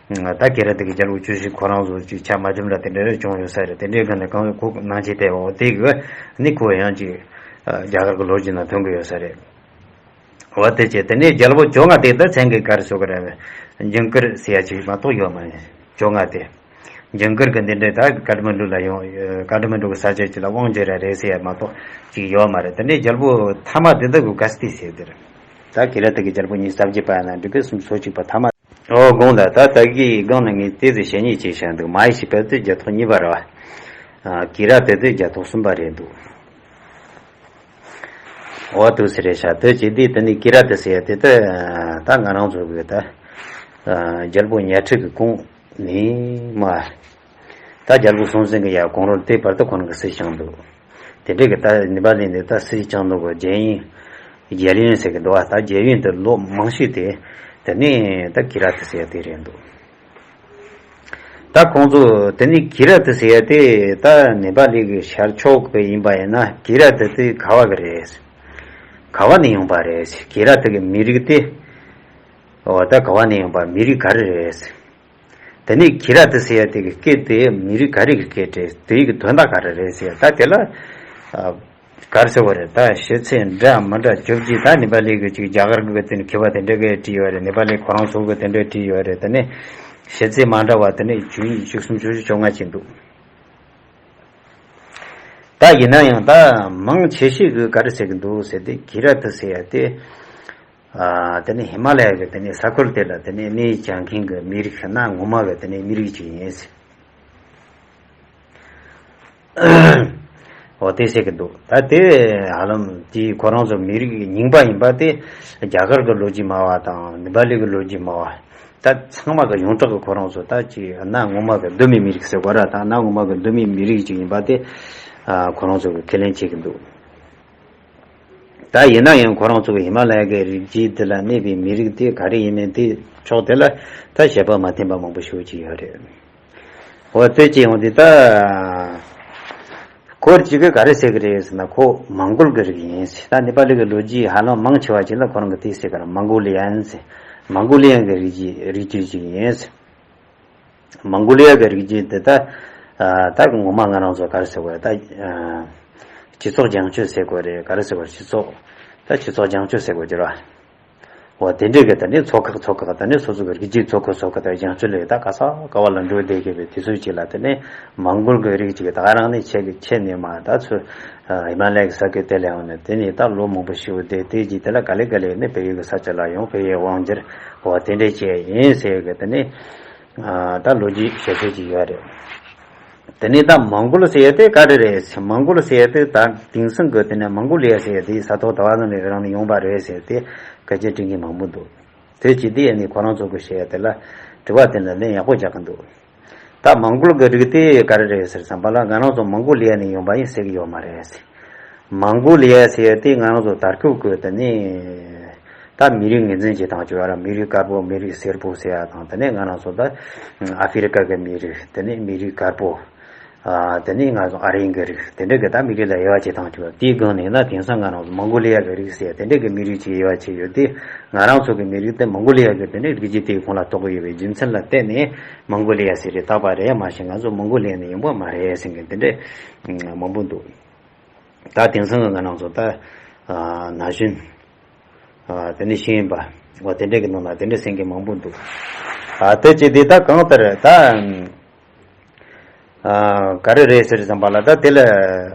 ད་ཀི་ར་ཏི་གི་རྒྱལ་པོ་བཅུ་བཞི་ཁོ་རང་ཚོ་ཅིག་ཆ་མ་འཇོམས་ལ་དེ་འདྲ་རེ་བྱུང་ཡོད་ས་རེད། དེ་འདྲའི་སྒང་ནས་གང་ཁོ་ནང་ཆེ་དེ་འོ་དེ་གི་ནི་ཁོ་ཡང་ཅིག་རྒྱ་གར་གི་ལོ་རྒྱུས་ནང་ཐོན་གི་ཡོད་ས་རེད། འོ་དེ་བྱས་དེ་ནས་རྒྱལ་པོ་བཅོ་ལྔ་དེ་ད་མཚན་གི་ག་རེ་ཟེར་གི་རེད། ཇིང་གིར་ཟེར་ཡ་ཅིག་མ་གཏོགས་ཡོད་མ་རེད། བཅོ་ལྔ་དེ། ཇིང་གིར་གི་འདི་འདྲའི་ད་ཀ་ཐ་མན་ཌུ་ལ་ཡོང་། ཀ་ཐ་མན་ཌུ་གི་ས་ཆ་ཅིག་ལ་དབང་བྱེད་ར་རེད་ཟེར་ཡ་མ་གཏོགས་ཅིག་ཡོད་མ་རེད། དེ་ནས་རྒྱལ་པོ་ཐ་མ་དེ་ད་གི་ག་སི་ཏི་ཟེར་དེ་རེད། ད་ཀི་ར་ཏི་གི་རྒྱལ་པོ་ཉི་ཤུ་རྩ་བརྒྱད་པ་ཡིན་ན་འགྲིག་གི་སུམ་ཅུ་སོ་གཅིག་པ་ཐ་མ། ཨོ་དགོངས་དག་ད་ད་གི་སྒང་ནས་ངས་དེ་ཚོ་བཤད་ཉེས་ཅིག་བཤད་འདུག་མ་ཧཱ་ཤི་པ་དེ་རྒྱལ་ཐོག་གཉིས་པ་རེད་བ། ཀི་ར་ཏི་དེ་རྒྱལ་ཐོག་གསུམ་པ་རེད་འདུག་འོ་དུ་ཟེར་རེད་ཤག་དེ་བྱེད་དུས་དེ་ནི་ཀི་ར་ཏི་ཟེར་ཡ་དེ་ད་ད་ང་རང་ཚོ་གི་ད་རྒྱལ་པོ་ཉ་ཁྲི་གི་གོང་ནས་མ་ད་རྒྱལ་པོ་སྲོང་བཙན་གི་ཡ་གོང་རོལ་དེ་བར་དུ་ཁོ་རང་གི་སྲིད་བསྐྱངས་འདུག་དེ་འདྲའི་གི་ད་ནི་པ་ལི་ནི་ད་སྲིད་བསྐྱངས་འདུག་གི་རྒྱལ་ཡུམ་རྒྱལ་ཡུམ་ཟེར་གི་འདུག་བ། ད་རྒྱལ་ཡུམ་དེ་ལོ་མང་ཤོས་དེ་དེ་ནི་ད་ཀི་ར་ཏི་ཟེར་ཡ་དེ་རེད་འདུག་ད་ཁོང་ཚོ་དེ་ནི་ཀི་ར་ཏི་ཟེར་ཡ་དེ་ད་ནེ་པ་ལི་གི་ཤར་ཕྱོགས་གི་ཡིན་པ་ཡིན་ན་ཀི་ར་ཏི་དེ་ག་བ་གི་རེད། ག་བ་ནས་ཡོང་པ་རེད། ཀི་ར་ཏི་གི་མི་རིགས་དེ་འོ་ད་ག་བ་ནས་ཡོང་པ། མི་རིགས་ག་རེ་རེད། དེ་ནི་ཀི་ར་ཏི་ཟེར་ཡ་དེ་གི་སྐད་དེ་མི་རིགས་ག་རེ་གི་སྐད་རེད། དེ་གི་དོན་དག་ག་རེ་རེད་ཟེར་ཡ་ད་དེ་ལ་ཨ། ག་རེ་ཟེར་བ་རེད། ད་ཤེས་ཚད་འདྲ་མི་འདྲ་བཅོ་བརྒྱད། ད་ནེ་པ་ལི་གི་ཅིག་རྒྱ་གར་གི་དེ་ནི་མཁས་པ་དེ་འདྲ་གིས་བྲིས་ཡོད་རེད། ནེ་པ་ལི་ཁོ་རང་ཚོ་གི་དེ་འདྲ་བྲིས་ཡོད་རེད། དེ་ནི་ཤེས་ཚད་མ་འདྲ་བ་དེ་ནི་བཅུ་གཉིས་བཅུ་གསུམ་བཅུ་བཞི་བཅོ་ལྔ་ཅིག་འདུག་ད་ཡིན་ན་ཡང་ད་མང་ཆེ་ཤོས་གིས་ག་རེ་ཟེར་གི་འདུག་ཟེར་དུས་ཀི་ར་ཏི་ཟེར་ཡ་དེ་ཨ་དེ་ནི་ཧི་མ་ལ་ཡ་གི་དེ་ནི་ས་ཁུལ་དེ་ལ་དེ་ནི་གནས་སྐྱོང་མཁན་གི་མི་རིགས་གནའ་ངོ་མ་གི་དེ་ནི་མི་རིགས་ཅིག་ཡིན་ཟེར། འོ་དེ་ཟེར་གི་འདུག་ད་དེ་ཧ་ལམ་དེ་ཁོ་རང་ཚོ་མི་རིགས་རྙིང་པ་ཡིན་པ་དེ་རྒྱ་གར་གི་ལོ་རྒྱུས་སྨྲ་བ་དང་ནེ་པ་ལི་གི་ལོ་རྒྱུས་སྨྲ་བ་ད་ཚང་མ་གི་ཡོངས་གྲགས་གི་ཁོ་རང་ཚོ་ད་ཅིག་གནའ་ངོ་མ་གི་གདོད་མའི་མི་རིགས་ཟེར་དགོས་ར། ད་གནའ་ངོ་མ་གི་གདོད་མའི་མི་རིགས་ཅིག་ཡིན་པ་དེ་ཨ་ཁོ་རང་ཚོ་གི་ཁས་ལེན་བྱེད་གི་འདུག་ད་ཡིན་ན་ཡང་ཁོ་རང་ཚོ་གི་ཧི་མ་ལ་ཡ་གི་རི་རྒྱུད་དེ་ལ་གནས་པའི་མི་རིགས་དེ་ག་རེ་ཡིན་མིན་དེ་ཕྱོགས་དེ་ལ་ད་བཤད་པ་མ་མཐུན་པ་མང་པོ་ཞེ་པོ་ཅིག་ཡོད་རེད། འོ་དེ་ཅི་ཡོང་དུས་ད་ཁོ་གཅིག་གིས་ག་རེ་ཟེར་གི་རེད་ཟེར་ན་ཁོ་མོང་གོལ་གི་རིགས་ཡིན་ཟེར། ད་ནེ་པ་ལི་གི་ལོ་རྒྱུས་ཧ་ལམ་མང་ཆེ་བ་ཅིག་ལ་ཁོ་རང་གི་དེ་ཟེར་གི་རེད། མོང་གོ་ལི་ཡན་ཟེར། མོང་གོ་ལི་ཡན་གི་རིགས་རྒྱུད་རིགས་རྒྱུད་ཅིག་ཡིན་ཟེར། མོང་གོ་ལི་ཡ་གི་རིགས་རྒྱུད་དེ་ད་ད་ངོ་མ་ང་རང་ཚོ་ག་རེ་ཟེར་དགོས་རེད། ད་སྤྱི་ཚོགས་བྱང་ཆུབ་ཟེར་དགོས་རེད། ག་རེ་ཟེར་དགོས་རེད། སྤྱི་ཚོགས་ད་སྤྱི་ཚོགས་བྱང་ཆུབ་ཟེར་དགོས་ཀྱི་རེད་བ། འོ་དེ་འདྲའི་གི་དེ་ནས་ཚོ་ཁག་ཚོ་ཁག་དེ་ནས་སོ་སོ་གི་རིགས་རྒྱུད་ཚོ་ཁག་ཚོ་ཁག་དང་བྱང་ཆུབ་ལས་ད་ག་ས་ག་བ་ལ་འགྲོ་བསྡད་ཀྱི་བའི་དུས་ཚོད་ཅིག་ལ། དེ་ནས་མོང་གོལ་གི་རིགས་ཅིག་ད་ག་རང་ནས་ཆད་ཀྱི་ཆད་ནས་མ་ད་ཚུར་ཧི་མ་ལ་ཡའི་ས་ཁུལ་དེ་ལ་ཡོང་ནས་དེ་ནས་ད་ལོ་མང་པོ་ཞིག་བསྡད། དེ་རྗེས་དེ་ལ་ག་ལེ་ག་ལེ་ནས་བལ་ཡུལ་གི་ས་ཆ་ལ་ཡོང་། བལ་ཡུལ་དབང་སྒྱུར་འོ་དེ་འདྲས་བྱས་ཡིན་ཟེར་གི་དེ་ནས་ད་ལོ་རྒྱུས་བཤད་ཚུལ་ཅིག་ཡོད་རེད། དེ་ནས་ད་མོང་གོལ་ཟེར་ཡ་དེ་ག་རེ་རེད། མོང་གོལ་ཟེར་ཡ་དེ་ད་དེང་སང་གི་དེ་ནས་མོང་གོ་ལི་ཡ་ཟེར་ཡ་དེ་ས་ཐོག་ད་བ་ནང་ནས་རང་ནས་ཡོང་པ་རེད་ཟེར་ཏེ་སྐད་ཆ་དྲི་མཁན་མང་པོ་འདུག་དེ་བྱས་དུས་ཨ་ནི་ཁོ་རང་ཚོ་གི་བཤད་ཡ་དེ་ལ་དྲི་བ་དེ་ལ་ལན་ཡག་པོ་རྒྱག་གི་འདུག་ད་མོང་གོལ་གི་རིགས་དེ་ག་རེ་རེད་ཟེར་བསམ་པ་ལ་ང་རང་ཚོ་མོང་གོ་ལི་ཡ་ནས་ཡོང་པ་ཡིན་ཟེར་གི་ཡོད་མ་རེད་ཟེར། མོང་གོ་ལི་ཡ་ཟེར་ཡ་དེ་ང་རང་ཚོ་ད་སྐབས་ཀྱི་དེ་ནས་ད་མི་རིགས་ངོས་འཛིན་བྱེད་སྟངས་ཀྱི་བར་མི་རིགས་དཀར་པོ་མི་རིགས་སེར་པོ་ཟེར་ཡ་དང་། དེ་ནས་ང་རང་ཚོ་ད་ཨ་ཧྥེ་རི་ཀ་གི་མི་རིགས། དེ་ནས་མི་རིགས་དཀར་པོ། ཨ་དེ་ནས་ང་ཚོ་ཨ་རིའི་གི་རིགས། དེ་འདྲ་གི་ད་མི་རིགས་ལ་དབྱེ་བ་བྱེད་སྟངས་ཀྱི་བར་དེའི་སྒང་ནས་ན་དེང་སང་ང་རང་ཚོ་མོང་གོ་ལི་ཡ་གི་རིགས་ཟེར་དེ་འདྲ་གི་མི་རིགས་ཅིག་དབྱེ་བ་ཕྱེ་ཡོད་དེ། ང་རང་ཚོ་གི་མི་རིགས་དེ་མོང་གོ་ལི་ཡ་གི་དེ་འདྲ་རིགས་རྒྱུད་དེའི་ཁོངས་ལ་གཏོགས་ཀྱི་ཡོད་པའི་རྒྱུ་མཚན་ལ་བརྟེན་ནས་མོང་གོ་ལི་ཡ་ཟེར་རེ་བཏགས་པ་རེད། མ་གཞི་ང་ཚོ་མོང་གོ་ལི་ཡ་ནས་ཡིན་པ་མ་རེད་ཟེར་མཁན་དེ་འདྲ་མང་པོ་འདུག་ད་དེང་སང་གི་ང་རང་ཚོ་ད་ཨ་ན་གཞོན། ཨ་དེ་ནས་ཤེས་ཡོན་པ། འོ་དེ་འདྲ་གི་ནང་ལ་དེ་འདྲ་ཟེར་མཁན་མང་པོ་འདུག་ཨ་དེ་བྱས་དེ་ད་གང་ལྟར་ད་ཨ་ག་རེ་རེད་ཟེར་བསམ་པ་ལ། ད་དེ་ལ་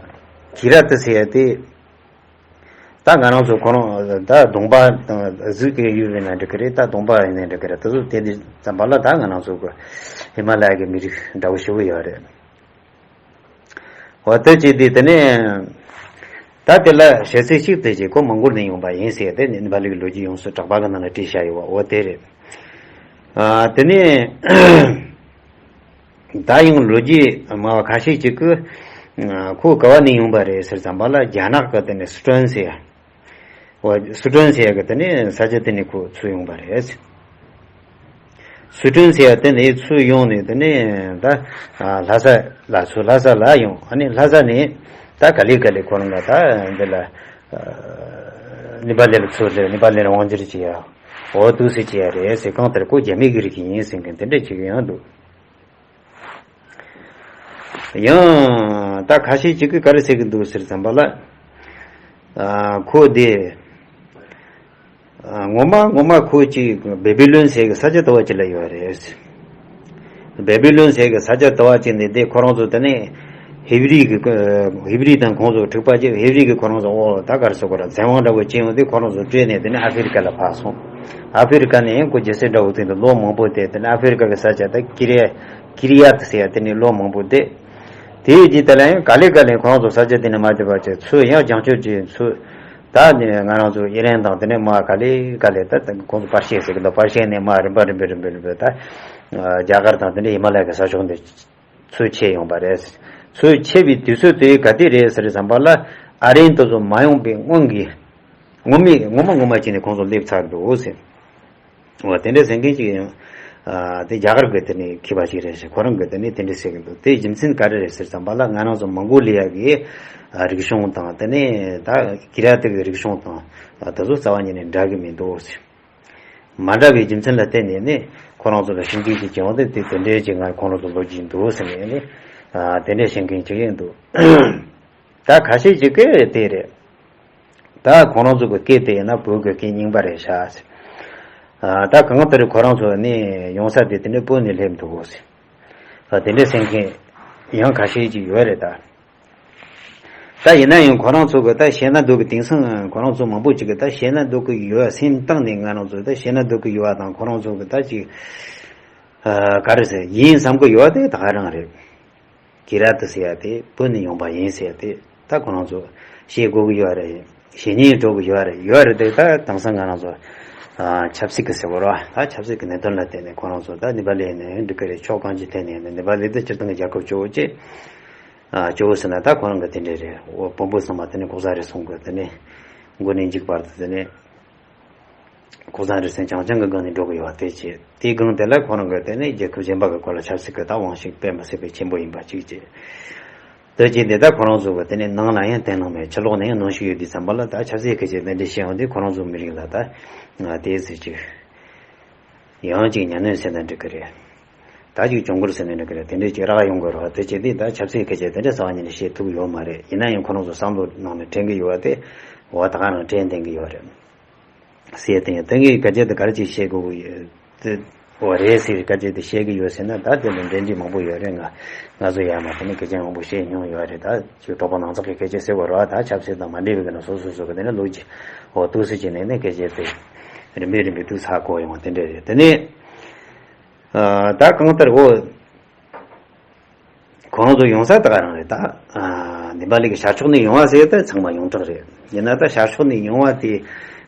ཀི་ར་ཏི་ཟེར་ཡ་དེ་ད་ང་རང་ཚོ་ཁོ་རང་ད་གདོང་པ་གཟུགས་ཀྱི་ཡུལ་ཡིན་ན་འགྲིག་གི་རེད། ད་གདོང་པ་ཡིན་ན་འགྲིག་གི་རེད། དེ་ཚོ་དེ་འདྲ་བསམ་པ་ལ་ད་ང་རང་ཚོ་གི་ཧི་མ་ལ་ཡ་གི་མི་རིགས་འདྲ་བོ་ཞེ་པོ་ཡོད་རེད། འོ་དེ་བྱས་དུས་དེ་ནས་ད་དེ་ལ་བཤད་ཚུལ་གཅིག་དེ་བྱས་ཁོ་མོང་གོལ་ནས་ཡོང་པ་ཡིན་ཟེར་ཏེ་ནི་ནེ་པ་ལི་གི་ལོ་རྒྱུས་ཡོངས་སུ་གྲགས་པ་གི་ནང་ལ་བྲིས་བཞག་ཡོད་པ་འོ་དེ་རེད། ཨ་དེ་ནས་ད་ཡང་ལོ་རྒྱུས་སྨྲ་བ་ཁ་ཤས་ཅིག་གིས་ཁོ་ག་བ་ནས་ཡོང་པ་རེད་ཟེར་བསམ་པ་ལ་རྒྱ་ནག་གི་དེ་ནས་སི་ཁྲོན་ཟེར་ཡ། ཨོ་སི་ཁྲོན་ཟེར་ཡ་གི་དེ་ནས་ས་ཆ་དེ་ནས་ཁོ་ཚུར་ཡོང་པ་རེད། སི་ཁྲོན་ཟེར་ཡ་དེ་ནས་ཚུར་ཡོང་ནས་དེ་ནས་ད་ཨ་ལྷ་ས་ལ་ཚུར་ལྷ་ས་ལ་ཡོང་། ཨ་ནི་ལྷ་ས་ནས་ད་ག་ལེ་ག་ལེ་ཁོ་རང་ལ་ད་འདི་ལ་ཨ་ནེ་པ་ལི་ལ་ཚུར་སླེབས། ནེ་པ་ལི་ལ་དབང་སྒྱུར་བྱེད་ཡ། འོ་འདུག་སེ་བྱེད་ཡ་རེད་ཟེར། གང་ལྟར་ཁོ་རྒྱ་མི་གི་རིགས་ཡིན་ཟེར་མཁན་དེ་འདྲ་ཅིག་ཡང་འདུག། ཡང་ད་ཁ་ཤས་ཅིག་གིས་ག་རེ་ཟེར་གི་འདུག་ཟེར་ཙམ་པ་ལ། ཨ་ཁོ་དེ་ཨ་ངོ་མ་ངོ་མ་ཁོ་ཅིག་བེ་བི་ལོན་ཟེར་གི་ས་ཆ་དུ་བ་ཅིག་ལ་ཡོད་རེད། བེ་བི་ལོན་ཟེར་གི་ས་ཆ་དུ་བ་ཅིག་ནས་དེ་ཁོ་རང་ཚོ་དེ་ནས་ཧིབ་རི་གི་ཧིབ་རི་དང་ཁོང་ཚོ་འཁྲུག་པ་བྱས། ཧིབ་རི་གི་ཁོ་རང་ཚོ་ཨོ་ད་ག་རེ་ཟེར་དགོས་ར། བཙན་དབང་འདྲ་བོ་བྱས་ཡོང་དུས་ཁོ་རང་ཚོ་བྲོས་ནས་དེ་ནས་ཨ་ཧྥེ་རི་ཀ་ལ་ཕར་སོང་། ཨ་ཧྥེ་རི་ཀ་ནས་ཡང་ཁོ་རྒྱལ་སྲིད་འདྲ་བོ་དེ་འདུག། ལོ་མང་པོ་བསྡད། དེ་ནས་ཨ་ཧྥེ་རི་ཀ་གི་ས་ཆ་ད་ཀི་རི་ཡ་ཀི་རི་ཡ་ཏི་ཟེར་ཡ་དེ་ནས་ལོ་མང་པོ་བསྡད། དེའི་རྗེས་དེ་ལ་ཡང་ག་ལེ་ག་ལེ་ཁོ་རང་ཚོ་ས་ཆ་དེ་ནས་མ་བསྡད་པ་བྱས། ཚུར་ཡང་རྒྱང་སྐྱོད་བྱས། ཚུར་ད་ནི་ང་རང་ཚོ་ཨི་རན་དང་དེ་ནས་མར་ག་ལེ་ག་ལེ་ད་ཁོང་ཚོ་པར་ཤན་ཟེར་གི་འདུག། པར་ཤན་ནས་མར་རིམ་པ་རིམ་པས་རིམ་པས་རིམ་པས་ད་རྒྱ་གར་དང་དེ་ནས་ཧི་མ་ལ་ཡ་གི་ས་ཕྱོགས་འདི་ཚུར་ཆས་ཡོང་པ་རེད། ཚུར་ཆས་པའི་དུས་ཚོད་དེ་ག་དུས་རེད་ཟེར་བསམ་པ་ལ། ཨ་རན་དེ་ཚོ་མ་ཡོང་པའི་སྔོན་གྱི་ངོ་མ་ངོ་མ་ངོ་མ་བྱས་ནས་ཁོང་ཚོ་སླེབས་ཚར་འདུག་ཟེར། འོ་དེ་འདྲ་ཟེར་མཁན་ཅིག་ཡང་ཨ་དེ་རྒྱ་གར་གི་དེ་ནས་མཁས་པ་ཞིག་རེད་ཟེར། ཁོ་རང་གིས་དེ་ནས་དེ་འདྲ་ཟེར་གི་འདུག། དེའི་རྒྱུ་མཚན་ག་རེ་རེད་ཟེར་བསམ་པ་ལ། ང་རང་ཚོ་མོང་གོ་ལི་ཡ་གི་ཨ་རིག་གཞུང་དང་དེ་ནས་ད་ཀི་ར་ཏི་གི་རིག་གཞུང་དང་ཨ་དེ་ཚོ་རྩ་བ་ཉིད་ནས་འདྲ་གི་མི་འདུག་ཟེར། མ་འདྲ་བའི་རྒྱུ་མཚན་ལ་བརྟེན་ནས་ནི་ཁོ་རང་ཚོ་ལ་ཤིང་རྟའི་གི་སྦྱོང་སྟེ་དེ་དེ་འདྲའི་ཅིག་ང་ཁོང་རང་ཚོ་ལོ་རྒྱུས་འདུག་ཟེར་ནས་ནི་ཨ་དེ་འདྲའི་བཤད་མཁན་ཅིག་ཡང་འདུག། ད་ཁ་ཤས་ཅིག་གིས་དེ་རེད། ད་ཁོང་རང་ཚོ་གི་སྐད་དེ་ཡིན་ན་བོད་ཀྱི་སྐད་རྙིང་པ་རེད་ཤག་ཟེར། ཨ་ད་གང་ལྟར་ཁོ་རང་ཚོ་ནི་ཡོང་ས་དེ་དེ་འདྲ་བོད་ནས་སླེབས་འདུག་ཟེར། ཨ་དེ་འདྲ་ཟེར་མཁན་ཡང་ཁ་ཤས་ཅིག་ཡོད་རེད་ད། ད་ཡིན་ན་ཡང་ཁོ་རང་ཚོ་གི་ད་བཤད་ན་སྡུག་གི། དེང་སང་ཁོ་རང་ཚོ་མང་པོ་ཅིག་གིས་ད་བཤད་ན་སྡུག་གི་ཡོད། སེམས་གཏིང་ནས་ང་རང་ཚོ་ད་བཤད་ན་སྡུག་གི་ཡོད་པ་དང་། ཁོ་རང་ཚོ་གི་ད་ཅིག་ཨ་ག་རེ་ཟེར་ཡིན་བསམ་གི་ཡོད་པ་དེ་ད་ག་རང་རེད། ཀི་ར་ཏི་ཟེར་ཡ་དེ་བོད་ནས་ཡོང་པ་ཡིན་ཟེར་ཡ་དེ་ད་ཁོ་རང་ཚོ་བཤད་དགོས་ཀྱི་ཡོད་རེད། བཤད་སྙིང་འདོད་ཀྱི་ཡོད་རེད། ཡོད་རེད་དེ། ད་དེང་སང་ང་རང་ཚོ་ཨ་ཆབ་སྲིད་ཀྱི་ཟེར་བ་རེད་པ། ད་ཆབ་སྲིད་ཀྱི་གནད་དོན་ལ་བརྟེན་ནས་ཁོ་རང་ཚོ་ད་ནེ་པ་ལི་ནས་འགྲིག་གི་རེད། ཕྱོགས་གང་ཅིའི་ཐད་ནས་ནེ་པ་ལི་དེ་སྤྱིར་བཏང་གི་རྒྱལ་ཁབ་གཙོ་བོ་བྱས། ཨ་གཙོ་བོ་ཟེར་ན་ད་ཁོ་རང་གི་དེ་འདྲས་རེད། འོ་བོན་པོ་ཚང་མ་དེ་ནས་ལྐོག་ཟ་རེད་སོང་གི། དེ་ནས་མགོ་ནས་མཇུག་བར་དུ་དེ་ནས་ལྐོག་ཟ་རེད་ཟེར་རྐྱང་རྐྱང་གི་སྒང་ནས་འགྲོ་གི་ཡོད་པ་དེ་བྱས། དེའི་སྒང་དེ་ལ་ཁོ་རང་གིས་དེ་ནས་རྒྱལ་ཁབ་གཞན་པ་གི་སྐོར་ལ་ཆབ་སྲིད་ཀྱི་ད་དབང་ཤུགས་དཔེ་མི་སྲིད་པའི་ཆེན་པོ་ཡིན་པ་གཅིག་བྱས། དེ་བྱས་དེ་ད་ཁོ་རང་ཚོ་གི་དེ་ནས་ནང་ལ་ཡང་དེ་ནང་མེད། ཕྱི་ལོགས་ནས་ཡང་ནང་ཞུགས་ཡོད་དུས་ཙམ་པ་ལ། ད་ཆབ་སྲིད་སྐད་ཆ་དེ་འདྲ་བཤད་ཡོང་དུས་ཁོ་རང་ཚོ་མི་རིགས་ལ་ད་ང་དེ་ཟེར་གྱི་ཡང་ཅིག་ཉམས་ལེན་ཟེར་ན་འགྲིག་གི་རེད། ད་ཅིག་གྱོང་གུར་ཟེར་ན་འགྲིག་གི་རེད། དེ་འདྲས་ཅིག་རག་ཡོང་གི་རེད་པ། དེ་བྱས་དུས་ད་ཆབ་སྲིད་སྐད་ཆ་དེ་འདྲས་རྩ་བ་ཉིད་ནས་བཤད་ཐུབ་ཡོད་མ་རེད། ཡིན་ན་ཡང་ཁོ་རང་ཚོ་བསམ་བློ་ནང་ནས་དྲན་གི་ཡོད་པ་དེ་འོ་ད་ག་རང་དྲན་བསྡད་གི་ཡོད་རེད། ཟེར་དེ་ཡང་དེ་ངས་སྐད་ཆ་དེ་ག་རེ་ཅིག་བཤད་དགོས་ཀྱི་ཡོད་དེ། འོ་རེད་ཟེར་སྐད་ཆ་དེ་བཤད་གི་ཡོད་ཟེར་ན། ད་དེ་ལ་འབྲེལ་འདྲིས་མང་པོ་ཡོད་རེད། ང་ང་ཚོ་ཡར་མར་དེ་ནས་སྐད་ཆ་མང་པོ་བཤད་མྱོང་ཡོད་རེད། ད་ཅིག་གྲོགས་པོ་ནང་ཚགས་ཀྱི་སྐད་ཆ་ཟེར་བ་རེད་པ། ད་ཆབ་སྲིད་དང་མ་འབྲེལ་བའི་གི་ན་སོ་སོ་སོ་གི་དེ་ནས་ལོ་རྒྱུས་འོ་འདུག་སེ་བྱས་ནས་ནས་སྐད་ཆ་དེ་རིམ་པས་རིམ་པས་འདུག་ཚ་གོ་ཡོང་བ་དེ་འདྲས་རེད། དེ་ནས། ཨ་ད་གང་ལྟར་འོ་ཁོང་ཚོ་ཡོང་ས་ད་ག་རང་རེད། ད་ཨ་ནེ་པ་ལི་གི་ཤར་ཕྱོགས་ནས་ཡོང་བ་ཟེར་ད་ཚང་མ་ཡོངས་གྲགས་རེད། ཡིན་ན་ད་ཤར་ཕྱོགས་ནས་ཡོང་བ་དེ་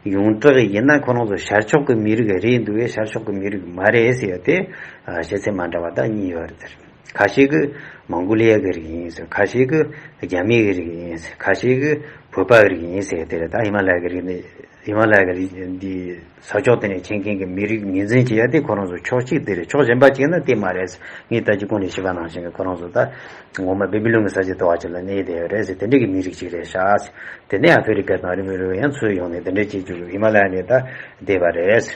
ཡོངས་གྲགས་ཡིན་ན། ཁོ་རང་ཚོ་ཤར་ཕྱོགས་ཀྱི་མི་རིགས་རེད་འདུག་གས། ཤར་ཕྱོགས་ཀྱི་མི་རིགས་མ་རེད་ཟེར་ཡ་དེ་ཨ་བཤད་ཚད་མ་འདྲ་བ་ད་གཉིས་ཡོད་རེད། ཁ་ཤས་ཀྱིས་མོང་གོ་ལི་ཡ་གི་རིགས་ཡིན་ཟེར། ཁ་ཤས་ཀྱིས་རྒྱ་མི་གི་རིགས་ཡིན་ཟེར། ཁ་ཤས་ཀྱིས་བོད་པ་གི་རིགས་ཡིན་ཟེར་ཡ་དེ་རེད། ད་ཧི་མ་ལ་ཡ་གི་རིགས་ནི། ཧི་མ་ལ་ཡ་གི་རིགས་འདི་ས་ཕྱོགས་དེ་ནས་ཕྱིན་མཁན་གྱི་མི་རིགས་ངོས་འཛིན་བྱེད་ཡ་དེ་ཁོ་རང་ཚོ་ཕྱོགས་གཅིག་དེ་རེད། ཕྱོགས་གཞན་པ་གཅིག་ན་དེ་མ་རེད། ངས་ད་ཅི་གོང་ནས་ཞུས་པ་ནང་བཞིན་གྱི་ཁོ་རང་ཚོ་ད་ངོ་མ་བེ་བི་ལོན་གྱི་ས་ཆ་དེ་བ་ཅིག་ལ་གནས་བསྡད་ཡོད་རེད་ཟེར། དེ་འདྲ་གི་མི་རིགས་ཅིག་རེད་ཤག་ཟེར། དེ་ནས་ཨ་ཧྥེ་རི་ཀ་དང་རི་མི་རུ་ཡང་ཚུར་ཡོང་ནས་དེ་འདྲ་བྱེད་རྒྱུ་ཧི་མ་ལ་ཡ་ནས་ད་བསྡད་པ་རེད།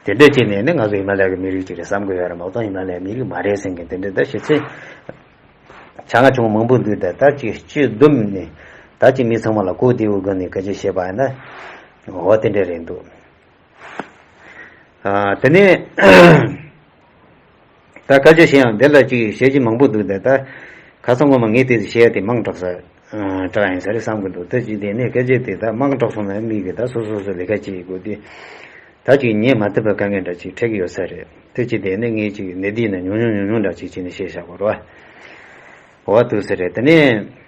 དེ་འདྲ་བྱས་ནས་ནི་ང་ཚོ་ཧི་མ་ལ་ཡ་གི་མི་རིགས་ཅིག་རེད་བསམ་གི་ཡོད་རེད་མ་གཏོགས། ཧི་མ་ལ་ཡ་མི་རིགས་མ་རེད་ཟེར་མཁན་དེ་འདྲ་ད་བཤད་ཚད་ཆ་ང་ཆུང་མང་པོ་འདུག། ད་ད་ཅིག་སྤྱི་བསྡོམས་ནས་ད་ཅིག་མི་ཚང་མ་ལ་གོ་བདེ་བོའི་སྒོ་ནས་སྐད་ཆ་བཤད་པ་ཡིན་ན། འོ་དེ་འདྲ་རེད་འདུག། ཨ་དེ་ནས་ད་སྐད་ཆ་བཤད་ཡང་དེ་ལ་ཅིག་བཤད་རྒྱུ་མང་པོ་འདུག། ད་ད་ཁ་སང་ངོ་མ་ངས་དེ་བཤད་ཡ་དེ་མང་དྲགས་ས་དྲགས་ཡིན་ས་རེད་བསམ་གི་འདུག། ད་ཅིག་དེ་ནས་སྐད་ཆ་དེ་ད་མང་དྲགས་སོང་ན་མི་གི་ད་སོ་སོ་སོ་ལས་ཀ་བྱེད་དགོས་དུས། ད་ཅིག་ཉན་མ་ཐུབ་པའི་དཀའ་ངལ་འདྲ་ཅིག་འཕྲད་ཀྱི་ཡོད་ས་རེད། དེ་ཅིག་དེ་ནས་ངས་ཅིག་གནད་བསྡུས་ན་ཉུང་ཉུང་ཉུང་ཉུང་འདྲ་ཅིག་བྱས་ནས་བཤད་བཞག་གོ་ར། འོ་འདུག་ས་རེད། དེ་ནས་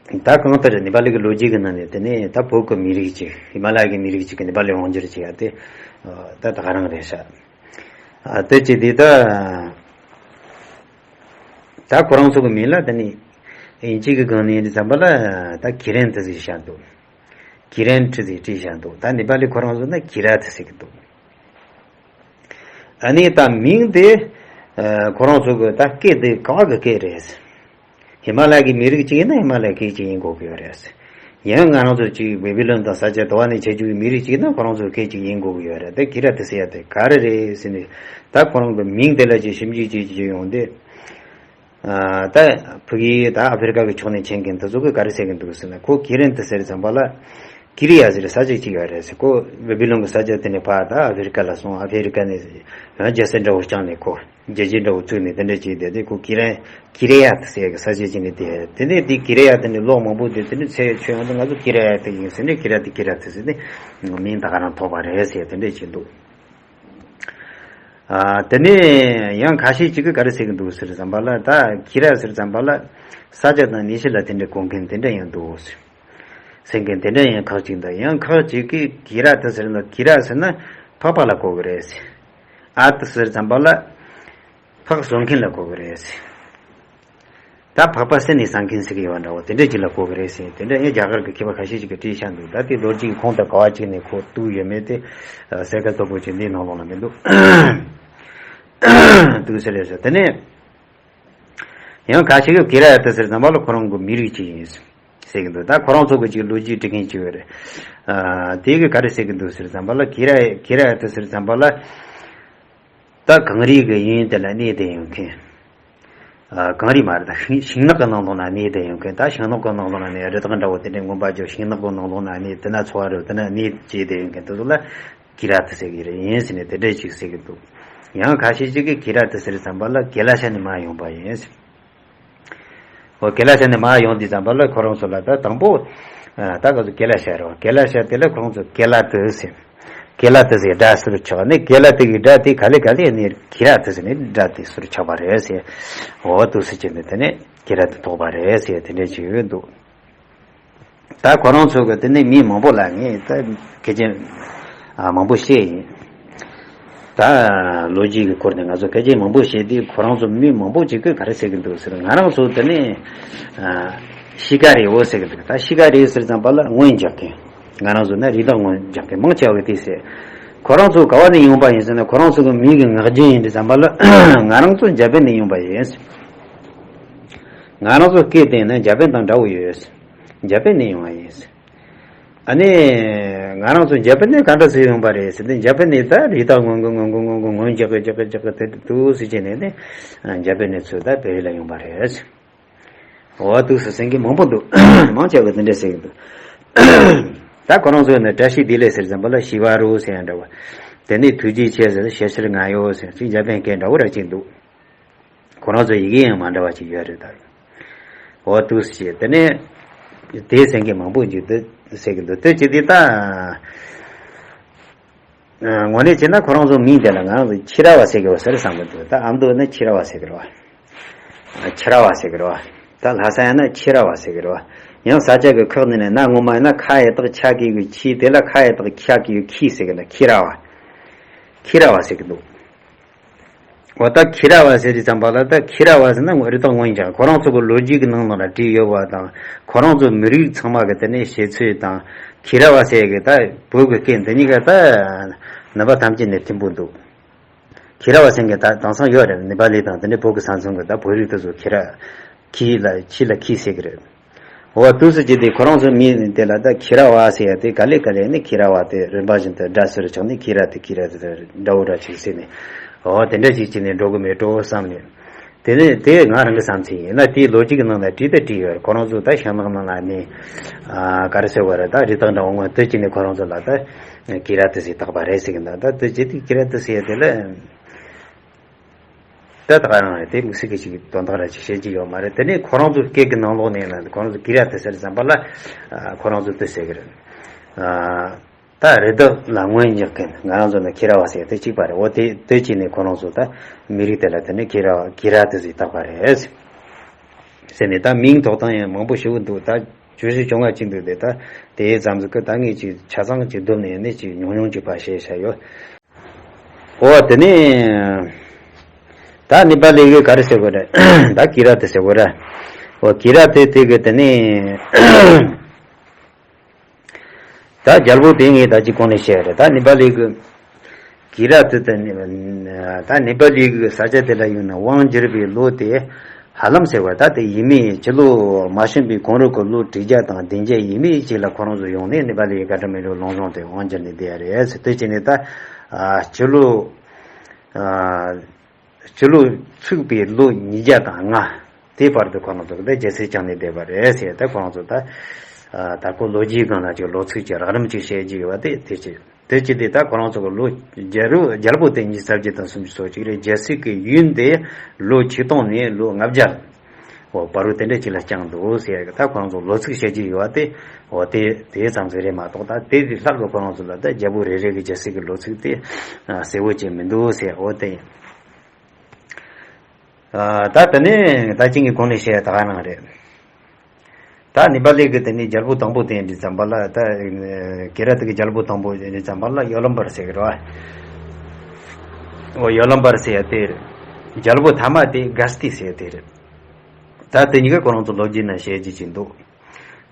ད་གང་ལྟར་ནེ་པ་ལི་གི་ལོ་རྒྱུས་ཀྱི་ནང་ནས་དེ་ནས་ད་བོད་ཀྱི་མི་རིགས་ཅིག། ཧི་མ་ལ་ཡ་གི་མི་རིགས་ཅིག་གི་ནེ་པ་ལི་དབང་སྒྱུར་བྱེད་ཡ་དེ་ད་ད་ག་རང་རེད་ཤག། ཨ་དེ་ཅིག་དེ་ད་ད་ཁོ་རང་ཚོ་གི་མིང་ལ་དེ་ནས་དབྱིན་ཇི་གི་སྒང་ནས་ཡིན་དུས་ཙམ་པ་ལ་ད་ཁི་རན་ཏི་ཟེར་བཞག་འདུག། ཀི་རན་ཏི་ཟེར་བྲིས་བཞག་འདུག་ད་ནི་པ་ལི་ཁོ་རང་ཚོ་ན་ཀི་ར་ཏི་ཟེར་གི་འདུག་ཨ་ནི་ད་མིང་དེ་ཁོ་རང་ཚོ་གི་ད་སྐད་དེ་ག་བ་གི་སྐད་རེད། ཧི་མ་ལ་ཡ་གི་མི་རིགས་གཅིག་ཡིན་ན་ཧི་མ་ལ་ཡ་སྐད་གཅིག་ཡིན་དགོས་ཀྱི་ཡོད་རེད། ཡང་ང་རང་ཚོ་གཅིག་བེ་བི་ལོན་དང་ས་ཆ་དོ་བ་ནས་ཆ་རྒྱུས་ཀྱི་མི་རིགས་གཅིག་ཡིན་ན་ཁོ་རང་ཚོ་སྐད་གཅིག་ཡིན་དགོས་ཀྱི་ཡོད་རེད། ད་ཀི་ར་ཏི་ཟེར་ཡ་དེ་ག་རེ་རེད་ཟེར་ནས། ད་ཁོ་རང་གི་མིང་དེ་ལ་ཅིག་ཞིབ་འཇུག་བྱེད་ཀྱི་ཡོང་དུས། ད་ཕ་གི་ད་ཨ་ཧྥེ་རི་ཀ་གི་ཕྱོགས་ནས་མཁྱེན་མཁན་དེ་ཚོ་གིས་ག་རེ་ཟེར་གྱི་འདུག་ཟེར་ན། ཁོ་ཀི་རན་ཏི་ཟེར་ཙམ་པ་ལ། ཀི་རི་ཡ་ཟེར་ས་ཆ་གཅིག་ཡོད་རེད་ཟེར། ཁོ་བེ་བི་ལོན་གྱི་ས་ཆ་དེ་ནས་ཕར་ད་ཨ་ཧྥེ་རི་ཀ་ལ་སོང་། ཨ་ཧྥེ་རི་ཀ་ནས་ཡང་རྒྱལ་སྲིད་འདྲ་བོ་བསྐྱངས་ནས་ཁོ་རྒྱལ་སྤྱི་འདྲ་བོ་བཙུགས་ནས་དེ་འདྲ་བྱས་བསྡད་དེ། ཁོ་ཀི་རན་ཀི་རེ་ཡ་ཏི་ཟེར་གྱི་ས་ཆ་གཅིག་ནས་བསྡད། དེ་ནས་དེ་ཀི་རེ་ཡ་ཏི་ནས་ལོ་མང་པོ་བསྡད། དེ་ནས་ཚེ་ཆོས་ཡང་དུ་ང་ཚོ་ཀི་རེ་ཡ་ཏི་ཡིན་ཟེར་ནས་ཀི་ར་ཏི་ཀི་ར་ཏི་ཟེར་ནས་མིང་ད་ག་རང་ཐོགས་པ་རེད་ཟེར་དེ་འདྲ་བྱས་འདུག་ཨ། དེ་ནས་ཡང་ཁ་ཤས་ཅིག་གིས་ག་རེ་ཟེར་གྱི་འདུག་ཟེར་ཙམ་པ་ལ། ད་ཀི་ར་ཟེར་ཙམ་པ་ལ་ས་ཆ་དང་གནས་ཆེན་ལ་དེ་འདྲའི་གོ་མཁན་དེ་འདྲ་ཡང་འདུག་ཟེར་མཁན་དེ་འདྲ་ཡང་ཁག་ཅིག་འདུག་ཡང་ཁག་ཅིག་གིས་ཀི་ར་ཏི་ཟེར་ན། ཀི་ར་ཟེར་ན་འཕགས་པ་ལ་གོ་གི་རེད་ཟེར། ཨ་ཏི་ཟེར་ཙམ་པ་ལ་ཕག་གསོ་མཁན་ལ་གོ་གི་རེད་ཟེར། ད་འཕགས་པ་སེམས་ནི་བཟང་མཁན་ཟེར་གྱི་ཡོད་པ་འདྲ་བོ་དེ་འདྲ་ཅིག་ལ་གོ་གི་རེད་ཟེར། དེ་འདྲ་ཡང་རྒྱ་གར་གྱི་མཁས་པ་ཁ་ཤས་ཅིག་གིས་བྲིས་བཞག་འདུག་ད་དེ་ལོ་རྒྱུས་ཀྱི་ཁུངས་དང་ག་བ་ཅིག་ནས་ཁོ་གཏུགས་ཡོད་མེད་དེ་གསལ་ཁ་དོད་པོ་ཅིག་འདིའི་ནང་ལོགས་ལ་མི་འདུག་འདུག་ཟེར་རེད་ཟེར། དེ་ནས་ཡང་ཁ་ཤས་ཀྱིས་ཀི་ར་ཡ་ཏི་ཟེར་ཙམ་པ་ལ་ཁོ་རང་གི་མི་རིགས་ཅིག་ཡིན་ཟེར་གྱི་འདུག་ད་ཁོ་རང་ཚོ་གི་ཅིག་ལོ་རྒྱུས་འབྲི་མཁན་ཅིག་ཡོད་རེད། ཨ། དེ་གིས་ག་རེ་ཟེར་གྱི་འདུག་ཟེར་ཙམ་པ་ལ། ཀི་ར་ཀི་ར་ཡ་ཏི་ཟེར་ཙམ་པ་ལ། ད་གངས་རི་གི་གཡས་གཡོན་དེ་ལ་གནས་བསྡད་ཡོད་མཁན། ཨ། གངས་རི་མ་རེད། ད་ཤིང་ཤིང་ནགས་ཀྱི་ནང་ལོགས་ན་གནས་བསྡད་ཡོད་མཁན། ད་ཤིང་ནགས་ཀྱི་ནང་ལོགས་ན་ནི་རི་དྭགས་འདྲ་བོ་དེ་འདྲའི་རྔོན་པ་རྒྱབ། ཤིང་ནགས་ཀྱི་ནང་ལོགས་ན་ནི་དེ་ན་འཚོ་བ་རོལ། དེ་ན་གནས་བཅས་བསྡད་ཡོད་མཁན་དེ་ཚོ་ལ་ཀི་ར་ཏི་ཟེར་གྱི་རེད། ཡིན་ཟེར་ནས་དེ་འདྲ་ཅིག་ཟེར་གྱི་འདུག་ཡང་ཁ་ཤས་ཅིག་གིས་ཀི་ར་ཏི་ཟེར་ཙམ་པ་ལ་ཀེ་ལ་ཤ་ནས་མར་ཡོང་པ་ཡིན་ཟེར། འོ། ཀེ་ལ་ཤ་ནས་མར་ཡོང་དུས་ཙམ་པ་ལ་ཁོ་རང་ཚོ་ལ་ད་དང་པོ། ཨ། ད་ག་ཚོད་ཀེ་ལ་ཤ་རེད་བ། ཀེ་ལ་ཤ་དེ་ལ་ཁོ་རང་ཚོ་ཀེ་ལ་ཏི་ཟེར། ཀེ་ལ་ཏི་ཟེར་སྒྲ་ཟུར་ཆག་ནས། ཀེ་ལ་ཏི་གི་སྒྲ་དེ་ག་ལེ་ག་ལེ་ནས་ཀི་ར་ཏི་ཟེར་ནས་སྒྲ་དེ་ཟུར་ཆག་པ་རེད་ཟེར། འོ། འདུག་སེ་བྱས་ནས་དེ་ནས་ཀི་ར་ཏི་ཐོགས་པ་རེད་ཟེར། དེ་འདྲ་ཅིག་ཡོད་འདུག་ད་ཁོ་རང་ཚོ་གི་དེ་ནས་མི་མང་པོ་ལ་ངས་ད་སྐད་ཆ། ཨ། མང་པོ་བཤད་ཡིན། ད་ལོ་རྒྱུས་ཀྱི་སྐོར་ནས་ང་ཚོ་སྐད་ཆ་མང་པོ་བཤད་དུས། ཁོ་རང་ཚོ་མི་མང་པོ་ཅིག་གིས་ག་རེ་ཟེར་གྱི་འདུག་ཟེར། ང་རང་ཚོ་དེ་ནས། ཨ། ཤི་ཀ་རི་འོ་ཟེར་གྱི་འདུག་ད་ཤི་ཀ་རི་ཟེར་ཙམ་པ་ལ་རྔོན་རྒྱག་མཁན། ང་རང་ཚོ་ན་རི་དྭགས་རྔོན་རྒྱག་མཁན་མང་ཆེ་བ་གིས་དེ་ཟེར། ཁོ་རང་ཚོ་ག་བ་ནས་ཡོང་པ་ཡིན་ཟེར་ན། ཁོ་རང་ཚོ་གི་མིང་གི་ངག་རྒྱུན་ཡིན་དུས་ཙམ་པ་ལ། ང་རང་ཚོ་འཇར་པན་ནས་ཡོང་པ་ཡིན་ཟེར། ང་རང་ཚོ་སྐད་དེ་ནི་འཇར་པན་དང་འདྲ་བོ་ཡོད་ཟེར། འཇར་པན་ནས་ཡོང་བ་ཡིན་ཟེར། ཨ་ནི། ང་རང་ཚོ་འཇར་པན་ནས་ག་འདྲ་ཟེར་ཡོང་པ་རེད་ཟེར་དུས། འཇར་པན་ནས་ད་རི་དྭགས་རྔོན་གི་རྔོན་གི་རྔོན་གི་རྔོན་རྒྱག་གི་རྒྱག་གི་རྒྱག་གི་དེ་འདུག་སེ་བྱས་ནས་ནི། འཇར་པན་ནས་ཚུར་ད་བལ་ཡུལ་ལ་ཡོང་པ་རེད་ཟེར། འོ། འདུག་སེ་ཟེར་མཁན་མང་པོ་འདུག་མང་ཆེ་བས་དེ་འདྲ་ཟེར་གྱི་འདུག་ད་ཁོ་རང་ཚོ་ནི་བཀྲ་ཤིས་བདེ་ལེགས་ཟེར་ཙམ་པ་ལ་ཤི་བ་རུ་ཟེར་ཡང་འདྲ་བ། དེ་ནས་ཐུགས་རྗེ་ཆེ་ཟེར། ཞེ་ཆེར་ངར་གཡོ་ཟེར། ཅིག་འཇར་པན་སྐད་འདྲ་བོ་ར་ཅིག་འདུག་ཁོ་རང་ཚོ་ཡི་གེ་ཡང་མ་འདྲ་བ་ཅིག་ཡོད་རེད་ད། འོ། འདུག་སེ་བྱས། དེ་ནས་དེ་ཟེར་མཁན་མང་པོ་ཅིག་འདུག་ཟེར་གྱི་འདུག་དེ་ཅི་སྟེ་ད། ཨ། དངོས་གནས་བྱས་ན་ཁོ་རང་ཚོ་མིང་དེ་ལ་ང་རང་ཚོ་ཁྱི་ར་བ་ཟེར་གྱི་ཡོད་ས་རེད་བསམ་གྱི་འདུག་ད་ཨ་མདོ་ན་ཁྱི་ར་བ་ཟེར་གྱི་རེད་བ། ཁྱི་ར་བ་ཟེར་གྱི་རེད་བ། ད་ལྷ་ས་ཡིན་ན་ཁྱི་ར་བ་ཟེར་གྱི་རེད་བ། ཡང་ས་ཆ་གི་ཁག་ནས་ནི། གནའ་སྔོན་མ་ཡིན་ན་ཁ་ཡི་དག་ཁྱ་གི་གུ་ཁྱི། དེ་ལ་ཁ་ཡི་དག་ཁྱ་གི་གུ་ཁྱི་ཟེར་གྱི་ན་ཁྱི་ར་བ། ཁྱི་ར་བ་ཟེར་གྱི་འདུག་འོ། ད་ཁྱི་ར་བ་ཟེར་དུས་ཙམ་པ་ལ། ད་ཁྱི་ར་བ་ཟེར་ན་རི་དྭགས་རྔོན་རྒྱག་ཁོ་རང་ཚོ་གི་ལོ་རྒྱུས་ཀྱི་ནང་ལ་བྲིས་ཡོད་པ་དང་། ཁོ་རང་ཚོ་མི་རིགས་ཚང་མ་གི་དེ་ནས་བཤད་ཚུལ་དང་། ཁྱི་ར་བ་ཟེར་གི་ད་བོད་ཀྱི་སྐད་འདི་གཉིས་ཀ་ད་ནུས་པ་ཐམས་ཅད་ནས་མཐུན་པོ་འདུག་ཁྱི་ར་བ་ཟེར་མཁན་ད་དེང་སང་ཡོད་རེད། ནེ་པ་ལི་དང་དེ་འདྲའི་བོད་ཀྱི་ས་མཚམས་ཀྱི་ད་བོད་རིགས་དེ་ཚོ་ཁྱི་ར། ཁྱི་ལ་ཁྱི་ལ་ཁྱི་ཟེར་གི་རེད། འོ། འདུག་སེ་བྱས་ཏེ་ཁོ་རང་ཚོ་མི་དེ་ལ་ད་ཁྱི་ར་བ་ཟེར་ཡ་དེ་ག་ལེ་ག་ལེ་ནི་ཁྱི་ར་བ་དེ་རིམ་པ་བཞིན་དུ་སྒྲ་ཟུར་ཆགས་ནས་ཁྱི་ར་དེ་ཁྱི་ར་དེ་འདྲ་བོ་འདྲ་ཅིག་ཟེར་ནས། འོ། དེ་འདྲ་ཅིག་བྱས་ནས་འགྲོ་གི་མེད་འགྲོ་བསམ་ནས། དེ་ནས་དེ་ང་རང་གི་བསམ་ཚུལ་ཡིན། ན་དེའི་ལོ་རྒྱུས་ཀྱི་ནང་ལ་བྲིས་ད་བྲིས་ཡོད་རེད། ཁོ་རང་ཚོ་ད་ཤིང་ནགས་ནང་ལ་ནི། ཨ། ག་རེ་ཟེར་བ་རེད། ད་རི་དྭགས་འདྲ་བོ་རྔོན་དུས་ཀྱི་ནི་ཁོ་རང་ཚོ་ལ་ད་ཀི་ར་ཏི་ཟེར་བཏགས་པ་རེད་ཟེར་གི་འདུག་ད་དུས་ཀྱི་དེ་ཀི་ར་ཏི་ཟེར་ཡ་དེ་ལ། ད་ད་ག་རང་རེད། དེ་དམིགས་བསལ་གྱི་ཅིག་དོན་དག་ར་ཅིག་བཤད་ཀྱི་ཡོད་མ་རེད། དེ་ནས་ཁོ་རང་ཚོ་སྐད་ཀྱི་ནང་ལོགས་ནས་ལ་ཁོ་རང་ཚོ་ཀི་ར་ཏི་ཟེར་ཙམ་པ་ལ། ཨ། ཁོ་རང་ཚོ་དེ་ཟེར་གི་རེད། ཨ། ད་རི་དྭགས་ལ་རྔོན་རྒྱག་མཁན། ང་རང་ཚོ་ནི་ཁྱི་ར་བ་ཟེར་དེ་གཅིག་པ་རེད། འོ། དེ་དུས་ཀྱི་ནི་ཁོ་རང་ཚོ་ད་མི་རིགས་དེ་ལ་དེ་ནི་ཁྱི་ར་བ་ཀི་ར་ཏི་ཟེར་བཏགས་པ་རེད་ཟེར་ནས། ད་མིང་ཐོགས་སྟངས་ཡང་མང་པོ་ཞིག་འདུག་ད་བཅུ་བཞི་བཅོ་ལྔ་ཅིག་འདུག་དེ་ད་དེ་ཙམ་ཟིག་གི་ད་ངས་ཅིག་ཆ་ཚང་ཅིག་བསྡོམས་ནས་ནི་ཅིག་ཉུང་ཉུང་ཅིག་ཕར་བཤད་བཞག་ཡོད། འོ། དེ་ནས་ད་ནི་པ་ལི་གི་ག་རེ་ཟེར་དགོས་རེད། ད་ཀི་ར་ཏི་ཟེར་དགོས་རེད། འོ། ཀི་ར་ཏི་དེ་གི་དེ་ནས། ད་རྒྱལ་པོ་དེ་ངས་ད་ཅི་གོང་ནས་བཤད་རེད། ད་ནེ་པ་ལི་གི་གི་ར་ཏི་དེ་ནི་ད་ནེ་པ་ལི་གི་ས་ཆ་དེ་ལ་ཡོད་ན་དབང་བསྒྱུར་བའི་ལོ་དེ་ཧ་ལམ་ཟེར་བ་ད་དེ་ཡས་མས། ཕྱི་ལོ་མ་བྱོན་པའི་གོང་རོལ་གྱི་ལོ་དྲུག་བརྒྱ་དང་བདུན་བརྒྱ་ཡས་མས་ཅིག་ལ་ཁོ་རང་ཚོ་ཡོང་ནས་ནེ་པ་ལི་ཡི་ག་ཏྲ་མི་རོ་ལུང་གཞུང་དེ་དབང་བསྒྱུར་ནས་བསྡད་ཡ་རེད་ཟེར། དེ་བྱས་ནས་ད་ཨ་ཕྱི་ལོ་ཨ་ཕྱི་ལོ་ཚུགས་པའི་ལོ་ཉིས་བརྒྱ་དང་ལྔ་དེའི་བར་དུ་ཁོ་རང་ཚོ་གི་ད་རྒྱལ་སྲིད་བསྐྱངས་ནས་བསྡད་པ་རེད་ཟེར། ད་ཁོ་རང་ཚོ་ད་ཨ་ད་ཁོ་ལོ་རྒྱུས་སྒང་ལ་ཅིག་ལོ་ཚིགས་ཀྱི་རགས་རིམ་ཅིག་བཤད་རྒྱུ་ཡོད་པ་དེ་དེ་ཅི་དེ་ཅི་དེ་ད་ཁོ་རང་ཚོ་གི་ལོ་རྒྱལ་རབས་རྒྱལ་པོ་དེ་ཉིས་རྩ་བརྒྱད་དང་སུམ་ཅུ་སོ་གཅིག་རེད། རྒྱལ་སྲིད་ཀྱི་ཡུན་དེ་ལོ་ཆིག་སྟོང་ནས་ལོ་ལྔ་བརྒྱ། འོ་བར་དུ་དེ་འདྲ་ཅིག་ལ་བསྐྱངས་འདུག་ཟེར་གི། ད་ཁོ་རང་ཚོ་ལོ་ཚིགས་བཤད་རྒྱུ་ཡོད་པ་དེ་འོ་དེ་དེ་ཙམ་ཟིག་རེད་མ་གཏོགས། ད་དེ་དེ་ལྷག་གི་ཁོ་རང་ཚོ་ལ་ད་རྒྱལ་པོ་རེ་རེ་གི་རྒྱལ་སྲིད་ཀྱི་ལོ་ཚིགས་དེ་ཨ་གསལ་བོ་ཅིག་མི་འདུག་ཟེར། འོ་དེ་ཡིན། ཨ་ད་དེ་ནས་ད་ཅིང་གི་གོང་ནས་བཤད་ད་ག་ནང་རེད། ད་ནེ་པ་ལི་གི་དེ་ནས་རྒྱལ་པོ་དང་པོ་དེ་འདྲ་ཙམ་པ་ལ་ད་གི་ར་ཏི་གི་རྒྱལ་པོ་དང་པོ་དེ་འདྲ་ཙམ་པ་ལ་ཡོ་ལམ་པར་ཟེར་གི་རེད་བ། འོ་ཡོ་ལམ་པར་ཟེར་ཡ་དེ་རེད། རྒྱལ་པོ་ཐ་མ་དེ་ག་སྟི་ཟེར་ཡ་དེ་རེད། ད་དེ་གཉིས་ཀ་ཁོ་རང་ཚོ་ལོ་རྒྱུས་ནང་བཤད་རྒྱུ་ཅིག་འདུག་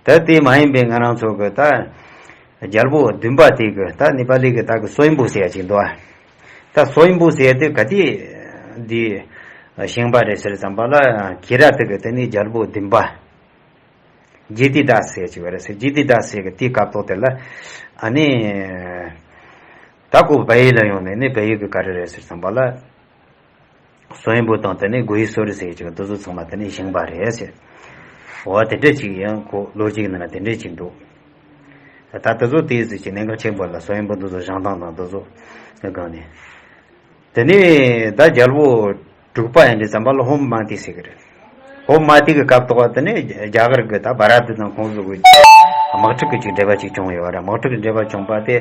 ད་དེ་མ་ཡིན་པའི་ང་རང་ཚོ་གི་ད་རྒྱལ་པོ་བདུན་པ་དེ་གི་ད་ནེ་པ་ལི་གི་ད་གི་སོ་ཡིན་པོ་ཟེར་ཡ་ཅིག་འདུག་ད་སོ་ཡིན་པོ་ཟེར་ཡ་དེ་ག་དེ་འདི་བཞེངས་པ་རེད་ཟེར་ཙམ་པ་ལ་གི་ར་ཏི་གི་དེ་ནི་རྒྱལ་པོ་བདུན་པ་ཇི་ཏི་ད་ཟེར་ཅིག་ཡོད་རེད་ཟེར། ཇི་ཏི་ད་ཟེར་གི་དེའི་སྐབས་ཐོག་དེ་ལ་ཨ་ནི་ད་ཁོ་བལ་ཡུལ་ལ་ཡོང་ནས་ནི་བལ་ཡུལ་གི་ག་རེ་རེད་ཟེར་ཙམ་པ་ལ། སོ་ཡིན་པོ་དང་དེ་ནས་གོ་ཡི་སོ་རི་ཟེར་ཅིག་འདི་ཚོ་ཚང་མ་དེ་ནས་བཞེངས་པ་རེད་ཟེར། འོ་དེ་འདྲ་ཅིག་ཡང་ཁོ་ལོ་རྒྱུས་ནང་ལ་དེ་འདྲ་ཅིག་འདུག་ད་དེ་ཚོ་དེའི་ཟེར་གྱི་གནད་འགག་ཆེན་པོ་ལ་སོ་ཡིན་པོ་འདི་ཚོ་བཞེངས་སྟངས་དང་འདི་ཚོ་སྒང་ནས། དེ་ནས་ད་རྒྱལ་པོ་དྲུག་པ་ཡིན་དུས་ཙམ་པ་ལ་ཧོམ་མ་ཏི་ཟེར་གི་རེད། ཧོམ་མ་ཏི་གི་སྐབས་ཐོག་དེ་ནས་རྒྱ་གར་གི་ད་བྷ་ར་ཏི་དང་ཁོང་ཚོ་གི་དམག་འཁྲུག་གི་ཅིག་འབྲེལ་བ་ཅིག་བྱུང་ཡོད་རེད། དམག་འཁྲུག་གི་འབྲེལ་བ་བྱུང་པ་དེ་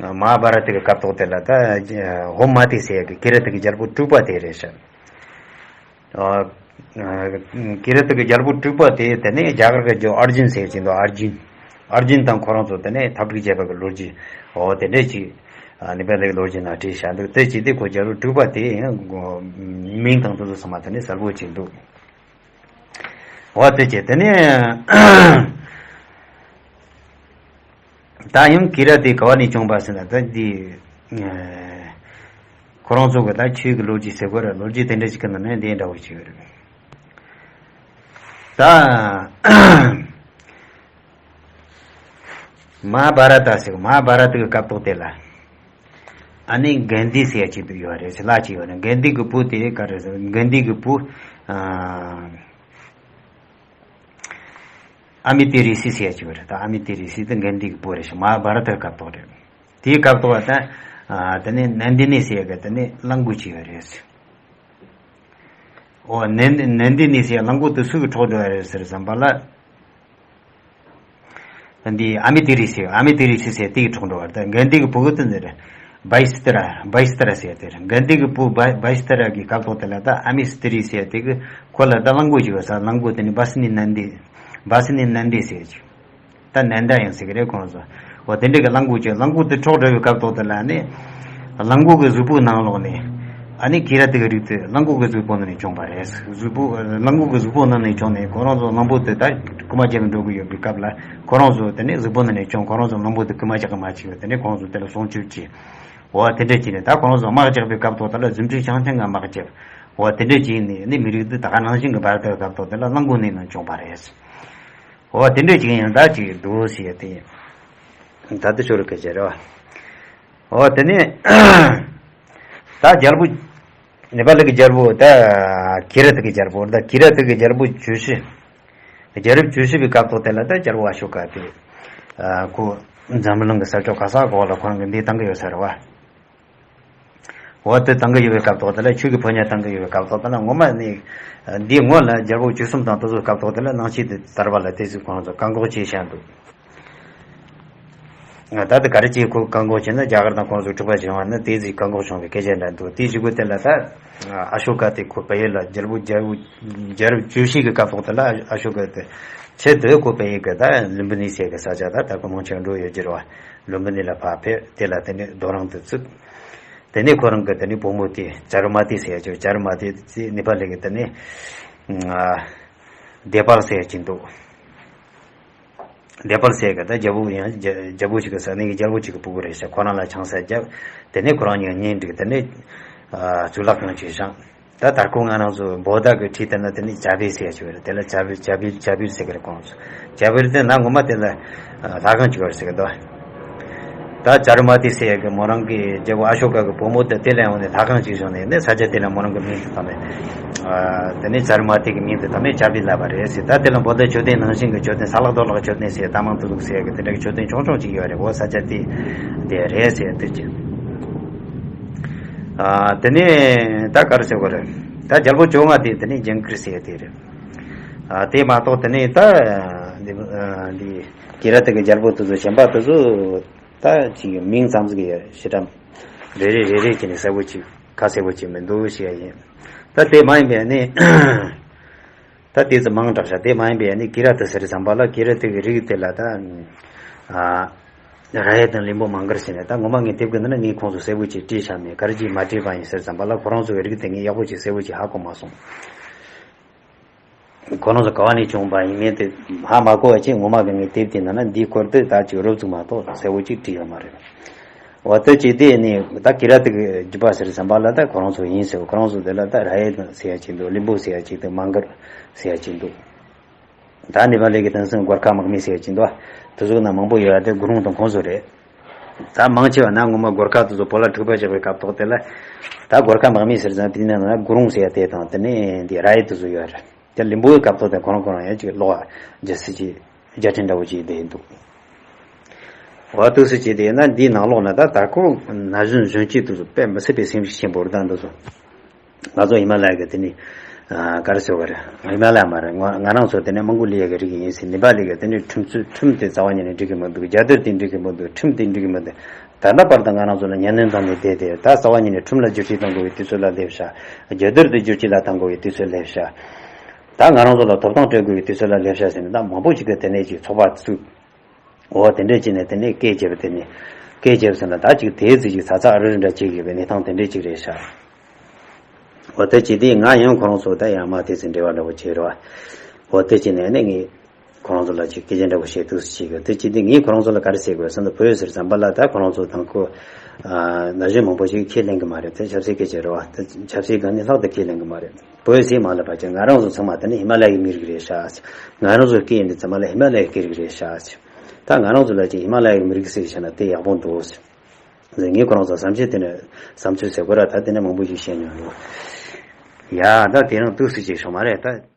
མ་ཧཱ་བྷ་ར་ཏི་གི་སྐབས་ཐོག་དེ་ལ་ད་ཧོམ་མ་ཏི་ཟེར་གི་ཀི་ར་ཏི་གི་རྒྱལ་པོ་དྲུག་པ་དེ་རེད་ཤག་ཨ་ཀི་ར་ཏི་གི་རྒྱལ་པོ་དྲུག་པ་དེ་དེ་ནས་རྒྱ་གར་གི་ཇོ་ཨར་ཇུན་ཟེར་གྱི་འདུག་ཨར་ཇུན། ཨར་ཇུན་དང་ཁོ་རང་ཚོ་དེ་ནས་འཐབ་འཁྲུག་བྱས་པ་གི་ལོ་རྒྱུས། འོ་དེ་འདྲས་ཅིག་ཨ་ནི་པ་ལའི་ལོ་རྒྱུས་ནང་བྲིས་བཞག་འདུག་དེ་ཅི་སྟེ་ཁོ་རྒྱལ་པོ་དྲུག་པ་དེ་ཡང་མིང་དང་དེ་ཚོ་ཚང་མ་དེ་ནས་གསལ་པོ་ཅིག་འདུག་འོ་དེ་ཅི་དེ་ནས་ད་ཡང་ཀི་ར་ཏི་ག་བ་ནས་བྱུང་པ་ཟེར་ན་ད་འདི་ཁོ་རང་ཚོ་གི་ད་ཆོས་ཀྱི་ལོ་རྒྱུས་ཟེར་དགོས་རེད། ལོ་རྒྱུས་དེ་འདྲ་ཞིག་གི་ནང་ནས་འདི་འདྲ་བོ་ཞིག་ཡོད་རེད། ད་མ་ཧཱ་བྷ་ར་ཏ་ཟེར། མ་ཧཱ་བྷ་ར་ཏ་གི་སྐབས་ཐོག་དེ་ལ་ཨ་ནི་གན་དྷི་ཟེར་ཡ་ཅིག་ཡོད་རེད་ཟེར། ལ་ཅིག་ཡོད་རེད། གན་དྷི་གི་བུ་དེ་ག་རེ་ཟེར། གན་དྷི་གི་བུ་ཨ་ཨ་མི་ཏི་རི་སི་ཟེར་ཡ་ཅིག་ཡོད་རེད། ད་ཨ་མི་ཏི་རི་སི་དེ་གན་དྷི་གི་བུ་རེད་ཤག་མ་ཧཱ་བྷ་ར་ཏ་གི་སྐབས་ཐོག་རེད། དེའི་སྐབས་ཐོག་ད་ཨ་དེ་ནི་ནན་དི་ནི་ཟེར་ཡ་གི་དེ་ནི་གླང་མགོ་ཅིག་ཡོད་རེད་ཟེར། འོ་ནན་ནན་དི་ནི་ཟེར་གླང་མགོ་དེ་སུ་གིས་འཕྲོག་འགྲོ་བ་རེད་ཟེར་བསམ་པ་ལ། འདི་ཨ་མི་ཏི་རི་སི། ཨ་མི་ཏི་རི་སི་ཟེར་དེ་གིས་འཕྲོག་འགྲོ་བ་རེད། ད་གན་དྷི་གི་བུ་གི་དེ་འདི་རེད། བྷ་ཡི་སི་ཏི་ར། བྷ་ཡི་སི་ཏི་ར་ཟེར་དེ་རེད། གན་དྷི་གི་བུ་བྷ་བྷ་ཡི་སི་ཏི་ར་གི་སྐབས་ཐོག་དེ་ལ་ད་ཨ་མི་སི་ཏི་རི་ཟེར་དེ་གི་ཁོ་ལ་ད་གླང་མགོ་ཅིག་ཡོད་ས། གླང་མགོ་དེ་ནི་བྷ་སི་ནི་ནན་དི། བྷ་སི་ནི་ནན་དི་ཟེར་ཅིག་ད་ནན་ད་ཡང་ཟེར་གི་རེད་ཁོང་ཚོ། འོ་དེ་འདྲ་གི་གླང་མགོ་ཅིག་གླང་མགོ་དེ་འཕྲོག་འགྲོ་བའི་སྐབས་ཐོག་དེ་ལ་ནི་གླང་མགོ་གི་གཟུགས་པོ་ནང་ལོགས་ནས་ཨ་ནི་ཀི་ར་ཏི་གི་རིགས་དེ་གླང་མགོ་གི་གཟུགས་པོ་ནང་ནས་བྱུང་བ་རེད། གཟུགས་པོ་གླང་མགོ་གི་གཟུགས་པོ་ནང་ནས་བྱུང་ནས་ཁོ་རང་ཚོ་གླང་པོ་དེ་ད་རྐུ་མ་རྒྱག་གི་འགྲོ་གི་ཡོད་པའི་སྐབས་ལ་ཁོ་རང་ཚོ་དེ་ནས་གཟུགས་པོ་ནང་ནས་བྱུང་། ཁོ་རང་ཚོ་གླང་པོ་དེ་རྐུ་མ་རྒྱག་གི་མ་བྱེད་པ་དེ་ནས་ཁོ་རང་ཚོ་དེ་ལ་སྲུང་སྐྱོབ་བྱས། འོ་དེ་འདྲ་བྱས་ནས་ད་ཁོ་རང་ཚོ་དམག་རྒྱག་པའི་སྐབས་ཐོག་དེ་ལ་རྫུ་འཕྲུལ་ཤང་ཐེང་ང་དམག་རྒྱབ། འོ་དེ་འདྲ་བྱས་ནས་ནི་མི་རིགས་འདི་ད་ག་ནང་བཞིན་གི་བར་དུ་སྐབས་ཐོག་དེ་ལ་གླང་མགོ་ནས་ནང་བྱུང་བ་རེད། འོ་དེ་འདྲ་ཅིག་ཡང་ད་ཅིག་འདུག་ཟེར་ཡ་དེ་ཡིན། ད་དེ་ཤོར་གི་ཅེ་རེད་བ། འོ་དེ་ནས་ད་རྒྱལ་པོ་ནེ་པ་ལི་གི་རྒྱལ་པོ་ད་ཀི་ར་ཏི་གི་རྒྱལ་པོ། ད་ཀི་ར་ཏི་གི་རྒྱལ་པོ་བཅུ་བཞི། རྒྱལ་རབས་བཅུ་བཞི་པའི་སྐབས་ཐོག་དེ་ལ་ད་རྒྱལ་པོ་ཨ་ཤོ་ཀ་དེ་ཁོ་འཛམ་གླིང་གི་ས་ཕྱོགས་ག་ས་གོ་ལ་ཁོ་རང་གི་འདི་བཏང་གི་ཡོད་ས་རེད་བ། འོ་དེ་བཏང་གི་ཡོད་པའི་སྐབས་ཐོག་དེ་ལ། ཆོས་ཀྱི་ཕོ་ཉ་བཏང་གི་ཡོད་པའི་སྐབས་ཐོག་དེ་ལ། ངོ་མ་ནི་འདིའི་སྔོན་ལ་རྒྱལ་པོ་བཅུ་གསུམ་དང་དེ་ཚོའི་སྐབས་ཐོག་དེ་ལ་ནང་ཆོས་དེ་དར་བ་ལ་དེ་ཚོས་ཁོང་ཚོ་བཀག་འགོག་བྱས་བཞག་འདུག་ད་ལྟ་ག་རེ་བྱས་ཁོ་བཀག་འགོག་བྱས་ན། རྒྱ་གར་དང་ཁོང་ཚོ་འཁྲུག་པ་བྱུང་བ་ན་དེ་ཚོས་བཀག་འགོག་བྱུང་བའི་སྐད་ཆ་འདྲ་འདུག་དེ་གཞུག་གུ་དེ་ལ་ད་ཨ་ཤོ་ཀ་དེ་ཁོ་བལ་ཡུལ་ལ་རྒྱལ་པོ་རྒྱལ་པོ་རྒྱལ་རབས་བཅུ་བཞི་གི་སྐབས་ཐོག་དེ་ལ་ཨ་ཤོ་ཀ་དེ་ཆེད་དུ་ཁོ་བལ་ཡུལ་གི་ད་ལུམ་བི་ནི་ཟེར་གི་ས་ཆ་ད་ད་ཁོ་མང་ཆེ་འགྲོ་ཡོད་ཀྱི་རེད་བ། ལུམ་བི་ནི་ལ་ཕར་ཕེབས། དེ་ལ་དེ་ནས་རྡོ་རིང་དེ་བཙུགས། དེ་ནས་ཁོ་རང་གི་དེ་ནས་བུ་མོ་དེ་ཇར་མ་ཏི་ཟེར་ཡ་ཅིག་ཇར་མ་ཏི་ཟེར་ནེ་པ་ལི་གི་དེ་ནས་ཨ་དེ་པར་ཟེར་ཡ་ཅིག་འདུག་བདེ་དཔལ་ཟེར་གི་ད་རྒྱལ་པོ་ཡང་རྒྱལ་རྒྱལ་པོ་ཞིག་གི་ས་གནས་ཀྱི་རྒྱལ་པོ་ཞིག་གི་སྤུ་གུ་རེད་ཤག་ཁོ་རང་ལ་ཆང་ས་བརྒྱབ། དེ་ནས་ཁོ་རང་གཉིས་གཉེན་སྒྲིག་དེ་ནས་གཙུག་ལག་ཁང་ཅིག་བཞེངས། ད་དར་ཁོ་ང་རང་ཚོ་བོད་ཟླ་གི་ཁྲིད་དེ་ན་དེ་ནས་བྱ་བེར་ཟེར་ཡ་ཅིག་ཡོད་རེད། དེ་ལ་བྱ་བེར་བྱ་བེར་བྱ་བེར་ཟེར་གི་རེད་ཁོང་ཚོ། བྱ་བེར་དེ་ན་ངོ་མ་དེ་ལ་ལྷ་ཁང་ཅིག་ཡོད་རེད་ཟེར་གི་འདུག་ད་ཅཱ་རུ་མ་ཏི་ཟེར་ཡ་གི་མོ་རང་གི་རྒྱལ་པོ་ཨ་ཤོ་ཀ་གི་བུ་མོ་དེ་དེ་ལ་ཡོང་ནས་ལྷ་ཁང་ཅིག་བཞེངས་ནས་ནས་ས་ཆ་དེ་ལ་མོ་རང་གི་མིང་དུ་བཏགས་ནས། ཨ། དེ་ནས་ཅཱ་རུ་མ་ཏི་གི་མིང་དུ་བཏགས་ནས་བྱ་བེར་ལབ་པ་རེད་ཟེར། ད་དེ་ལ་བོད་ཟླ་མཆོད་རྟེན་ནང་བཞིན་གི་མཆོད་རྟེན་ས་ལག་རྡོ་ལག་མཆོད་རྟེན་ཟེར་ད་མང་དུ་འདུག་ཟེར་གི་དེ་འདྲ་གི་མཆོད་རྟེན་ཆུང་ཆུང་ཅིག་ཡོད་རེད། འོ་ས་ཆ་དེ་དེ་རེད་ཟེར་དེ་ཅི། ཨ། དེ་ནས་ད་ག་རེ་ཟེར་དགོས་རེད། ད་རྒྱལ་པོ་བཅོ་ལྔ་དེ་དེ་ནས་ཇིང་གིར་ཟེར་དེ་རེད། ཨ། དེ་མ་གཏོགས་དེ་ནས་ད་འདི་ཨ། འདི་ཀི་ར་ཏི་གི་རྒྱལ་པོ་དེ་ཚོ་གཞན་པ་དེ་ཚོ་ད་ཅིག་མིང་ཙམ་ཟིག་ཡོད་ཞེ་དྲག་རེ་རེ་རེ་རེ་བྱས་ནས་གསལ་པོ་ཅིག་ཁ་གསལ་པོ་ཅིག་མི་འདུག་ཞེས་ཡིན། ད་དེ་མ་ཡིན་པའི་ནི། ད་དེ་ཚོ་མང་དྲགས་ཤག་དེ་མ་ཡིན་པའི་ནི་ཀི་ར་ཏི་ཟེར་བསམ་པ་ལ་ཀི་ར་ཏི་གི་རིགས་དེ་ལ་ད། ཨ། ར་ཡ་དང་ལིམ་པོ་མང་གར་ཟེར་ནས་ད་ངོ་མ་ངས་དེབ་ཀྱི་ནང་ན་ངས་ཁོང་ཚོ་གསལ་པོ་ཅིག་བྲིས་བཞག་མེད། ག་རེ་ཅིག་མ་བྲིས་པ་ཡིན་ཟེར་བསམ་པ་ལ་ཁོ་རང་ཚོ་གི་རིགས་དེ་ངས་ཡག་པོ་ཅིག་གསལ་པོ་ཅིག་ཧ་གོ་མ་སོང་། ཁོ་རང་ཚོ་ག་བ་ནས་བྱུང་བ་ཡིན་མིན་དེ་ཧ་མ་གོ་བ་ཅིག་ངོ་མ་གི་ངས་དེབ་དེ་ནང་ན་འདིའི་སྐོར་དེ་ད་ཅིག་རོབ་ཙམ་མ་གཏོགས་གསལ་པོ་ཅིག་བྲིས་ཡོད་མ་རེད། འོ་དེ་ཅིག་དེ་ནི་ད་ཀི་ར་ཏི་གི་རྒྱུད་པ་ཟེར་བསམ་པ་ལ་ད་ཁོ་རང་ཚོ་ཡིན་ཟེར། ཁོ་རང་ཚོ་དེ་ལ་ད་ར་ཡེ་ཟེར་ཡ་ཅིག་འདུག་ལིམ་པོ་ཟེར་ཡ་ཅིག་འདུག་མང་གར་ཟེར་ཡ་ཅིག་འདུག་ད་ནེ་པ་ལི་གི་དེང་སང་གོར་ཁ་དམག་མི་ཟེར་ཡ་ཅིག་འདུག་དེ་ཚོ་ནང་མང་པོ་ཡོད་ཡ་དེ་གུ་རུང་དང་ཁོང་ཚོ་རེད། ད་མང་ཆེ་བ་ན་ངོ་མ་གོར་ཁ་དེ་ཚོ་བོད་ལ་འཁྲུག་པ་བྱེད་པའི་སྐབས་ཐོག་དེ་ལ་ད་གོར་ཁ་དམག་མི་ཟེར་ཙང་དེ་ནས་ན་གུ་རུང་ཟེར་ཡ་དེ་དང་དེ་ནས་འདི་ར་ཡེ་དེ་ཚོ་ཡོད་རེད། དེ་ལིམ་པོའི་སྐབས་ཐོག་དེ་ཁོ་རང་ཁོ་རང་ཡང་ཅིག་ལོག་རྒྱ་སྲིད་ཀྱི་རྒྱ་ཕྲན་འདྲ་བོ་ཅིག་བསྡད་འདུག་འོ་དུས་སུ་བྱས་ཏེ་ན་འདིའི་ནང་ལོགས་ན་ད་དར་ཁོ་ན་གཞོན་གཞོན་སྐྱེས་དེ་ཚོ་དཔེ་མི་སྲིད་པའི་སེམས་ཤུགས་ཆེན་པོ་རེད། ད་འདི་ཚོ་ང་ཚོ་ཧི་མ་ལ་ཡ་གི་དེ་ནི་ཨ་ག་རེ་ཟེར་བ་རེད། ཧི་མ་ལ་ཡ་མ་རེད། ང་ང་རང་ཚོ་དེ་ནི་མོང་གོ་ལི་ཡ་གི་རིགས་ཡིན་ཟེར། ནེ་པ་ལི་གི་དེ་ནི་ཁྲིམས་རྩོད་ཁྲིམས་དེ་རྩ་བ་ཉིད་ནས་འགྲིག་གི་མི་འདུག་རྒྱལ་དར་དེ་འགྲིག་གི་མི་འདུག་ཁྲིམས་དེ་འགྲིག་གི་མི་འདུག་ད་ལྟ་བར་དུ་ང་རང་ཚོ་ལ་ཉམས་ལེན་བཏང་ནས་བསྡད་དེ་ད་རྩ་བ་ཉིད་ནས་ཁྲིམས་ལ་བསྒྱུར་བཅོས་གཏང་དགོས་པའི་དུས་ཚོད་ལ་སླེབས་ཤག་རྒྱལ་དར་དེ་བསྒྱུར་བཅོས་ལ་གཏང་དགོས་པའི་དུས་ཚོད་སླེབས་ཤག་ད་ང་རང་ཚོ་ལ་ཐོབ་ཐང་སྤྲད་དགོས་པའི་དུས་ཚོད་ལ་སླེབས་ཤག་ཟེར་ནས་ད་མང་པོ་ཅིག་གིས་དེ་ནས་ཅིག་ཚོགས་པ་བཙུགས། འོ་དེ་འདྲས་ཅིག་ནས་དེ་ནས་སྐད་བརྒྱབ། དེ་ནས་སྐད་བརྒྱབ་ཟེར་ན་ད་ཅིག་དེའི་ཚིག་ཅིག་ཚ་ཚ་ཨ་རི་རི་འདྲ་བྱེད་དགོས་པའི་གནས་སྟངས་དེ་འདྲས་ཅིག་རེད་ཤག་འོ་དེ་བྱས་དུས་ང་ཡང་ཁོ་རང་ཚོ་ད་ཡང་མ་དེ་ཚོ་འབྲེལ་བ་འདྲ་བོ་བྱས་རོགས། འོ་དེ་བྱས་ནས་ནི་ངས་ཁོ་རང་ཚོ་ལ་ཅིག་སྐད་ཆ་འདྲ་བོ་བཤད་འདུག་ཟེར་གྱི། དེ་བྱས་དུས་ངས་ཁོ་རང་ཚོ་ལ་ག་རེ་ཟེར་དགོས་ཟེར་ན་བོད་ཟེར་བསམ་པ་ལ་ད་ཁོ་རང་ཚོ་དང་ཁོ་ན་གཞོན་མང་པོ་ཞིག་ཁས་ལེན་གི་མ་རེད། དེ་ཆབ་སྲིད་སྐད་ཆ་རེད་བ། དེ་ཆབ་སྲིད་སྒང་ནས་ལྷག་ཏུ་ཁས་ལེན་གི་མ་རེད། བོད་ཟེར་མ་ལབ་པ་ཅིག་ང་རང་ཚོ་ཚང་མ་དེ་ནི་ཧི་མ་ལ་ཡའི་མི་རིགས་རེད་ཤག་ང་རང་ཚོ་སྐད་ཡིན་དུས་ཙམ་པ་ལ་ཧི་མ་ལ་ཡའི་སྐད་རིགས་རེད་ཤག་ད་ང་རང་ཚོ་ལ་ཅིག་ཧི་མ་ལ་ཡའི་མི་རིགས་ཟེར་བྱས་ན་དེ་ཡག་པོ་འདུག་ཟེར། ངས་ཁོ་རང་ཚོ་བསམ་ཤེས་དེ་ནས་བསམ་ཚུལ་ཟེར་དགོས་ར། ད་དེ་ནས་མང་པོ་ཞིག་བཤད་མྱོང་འདུག་ཡ་ད་དེ་རིང་དུས་སུ་ཅིག་བྱུང་མ་རེད་ད།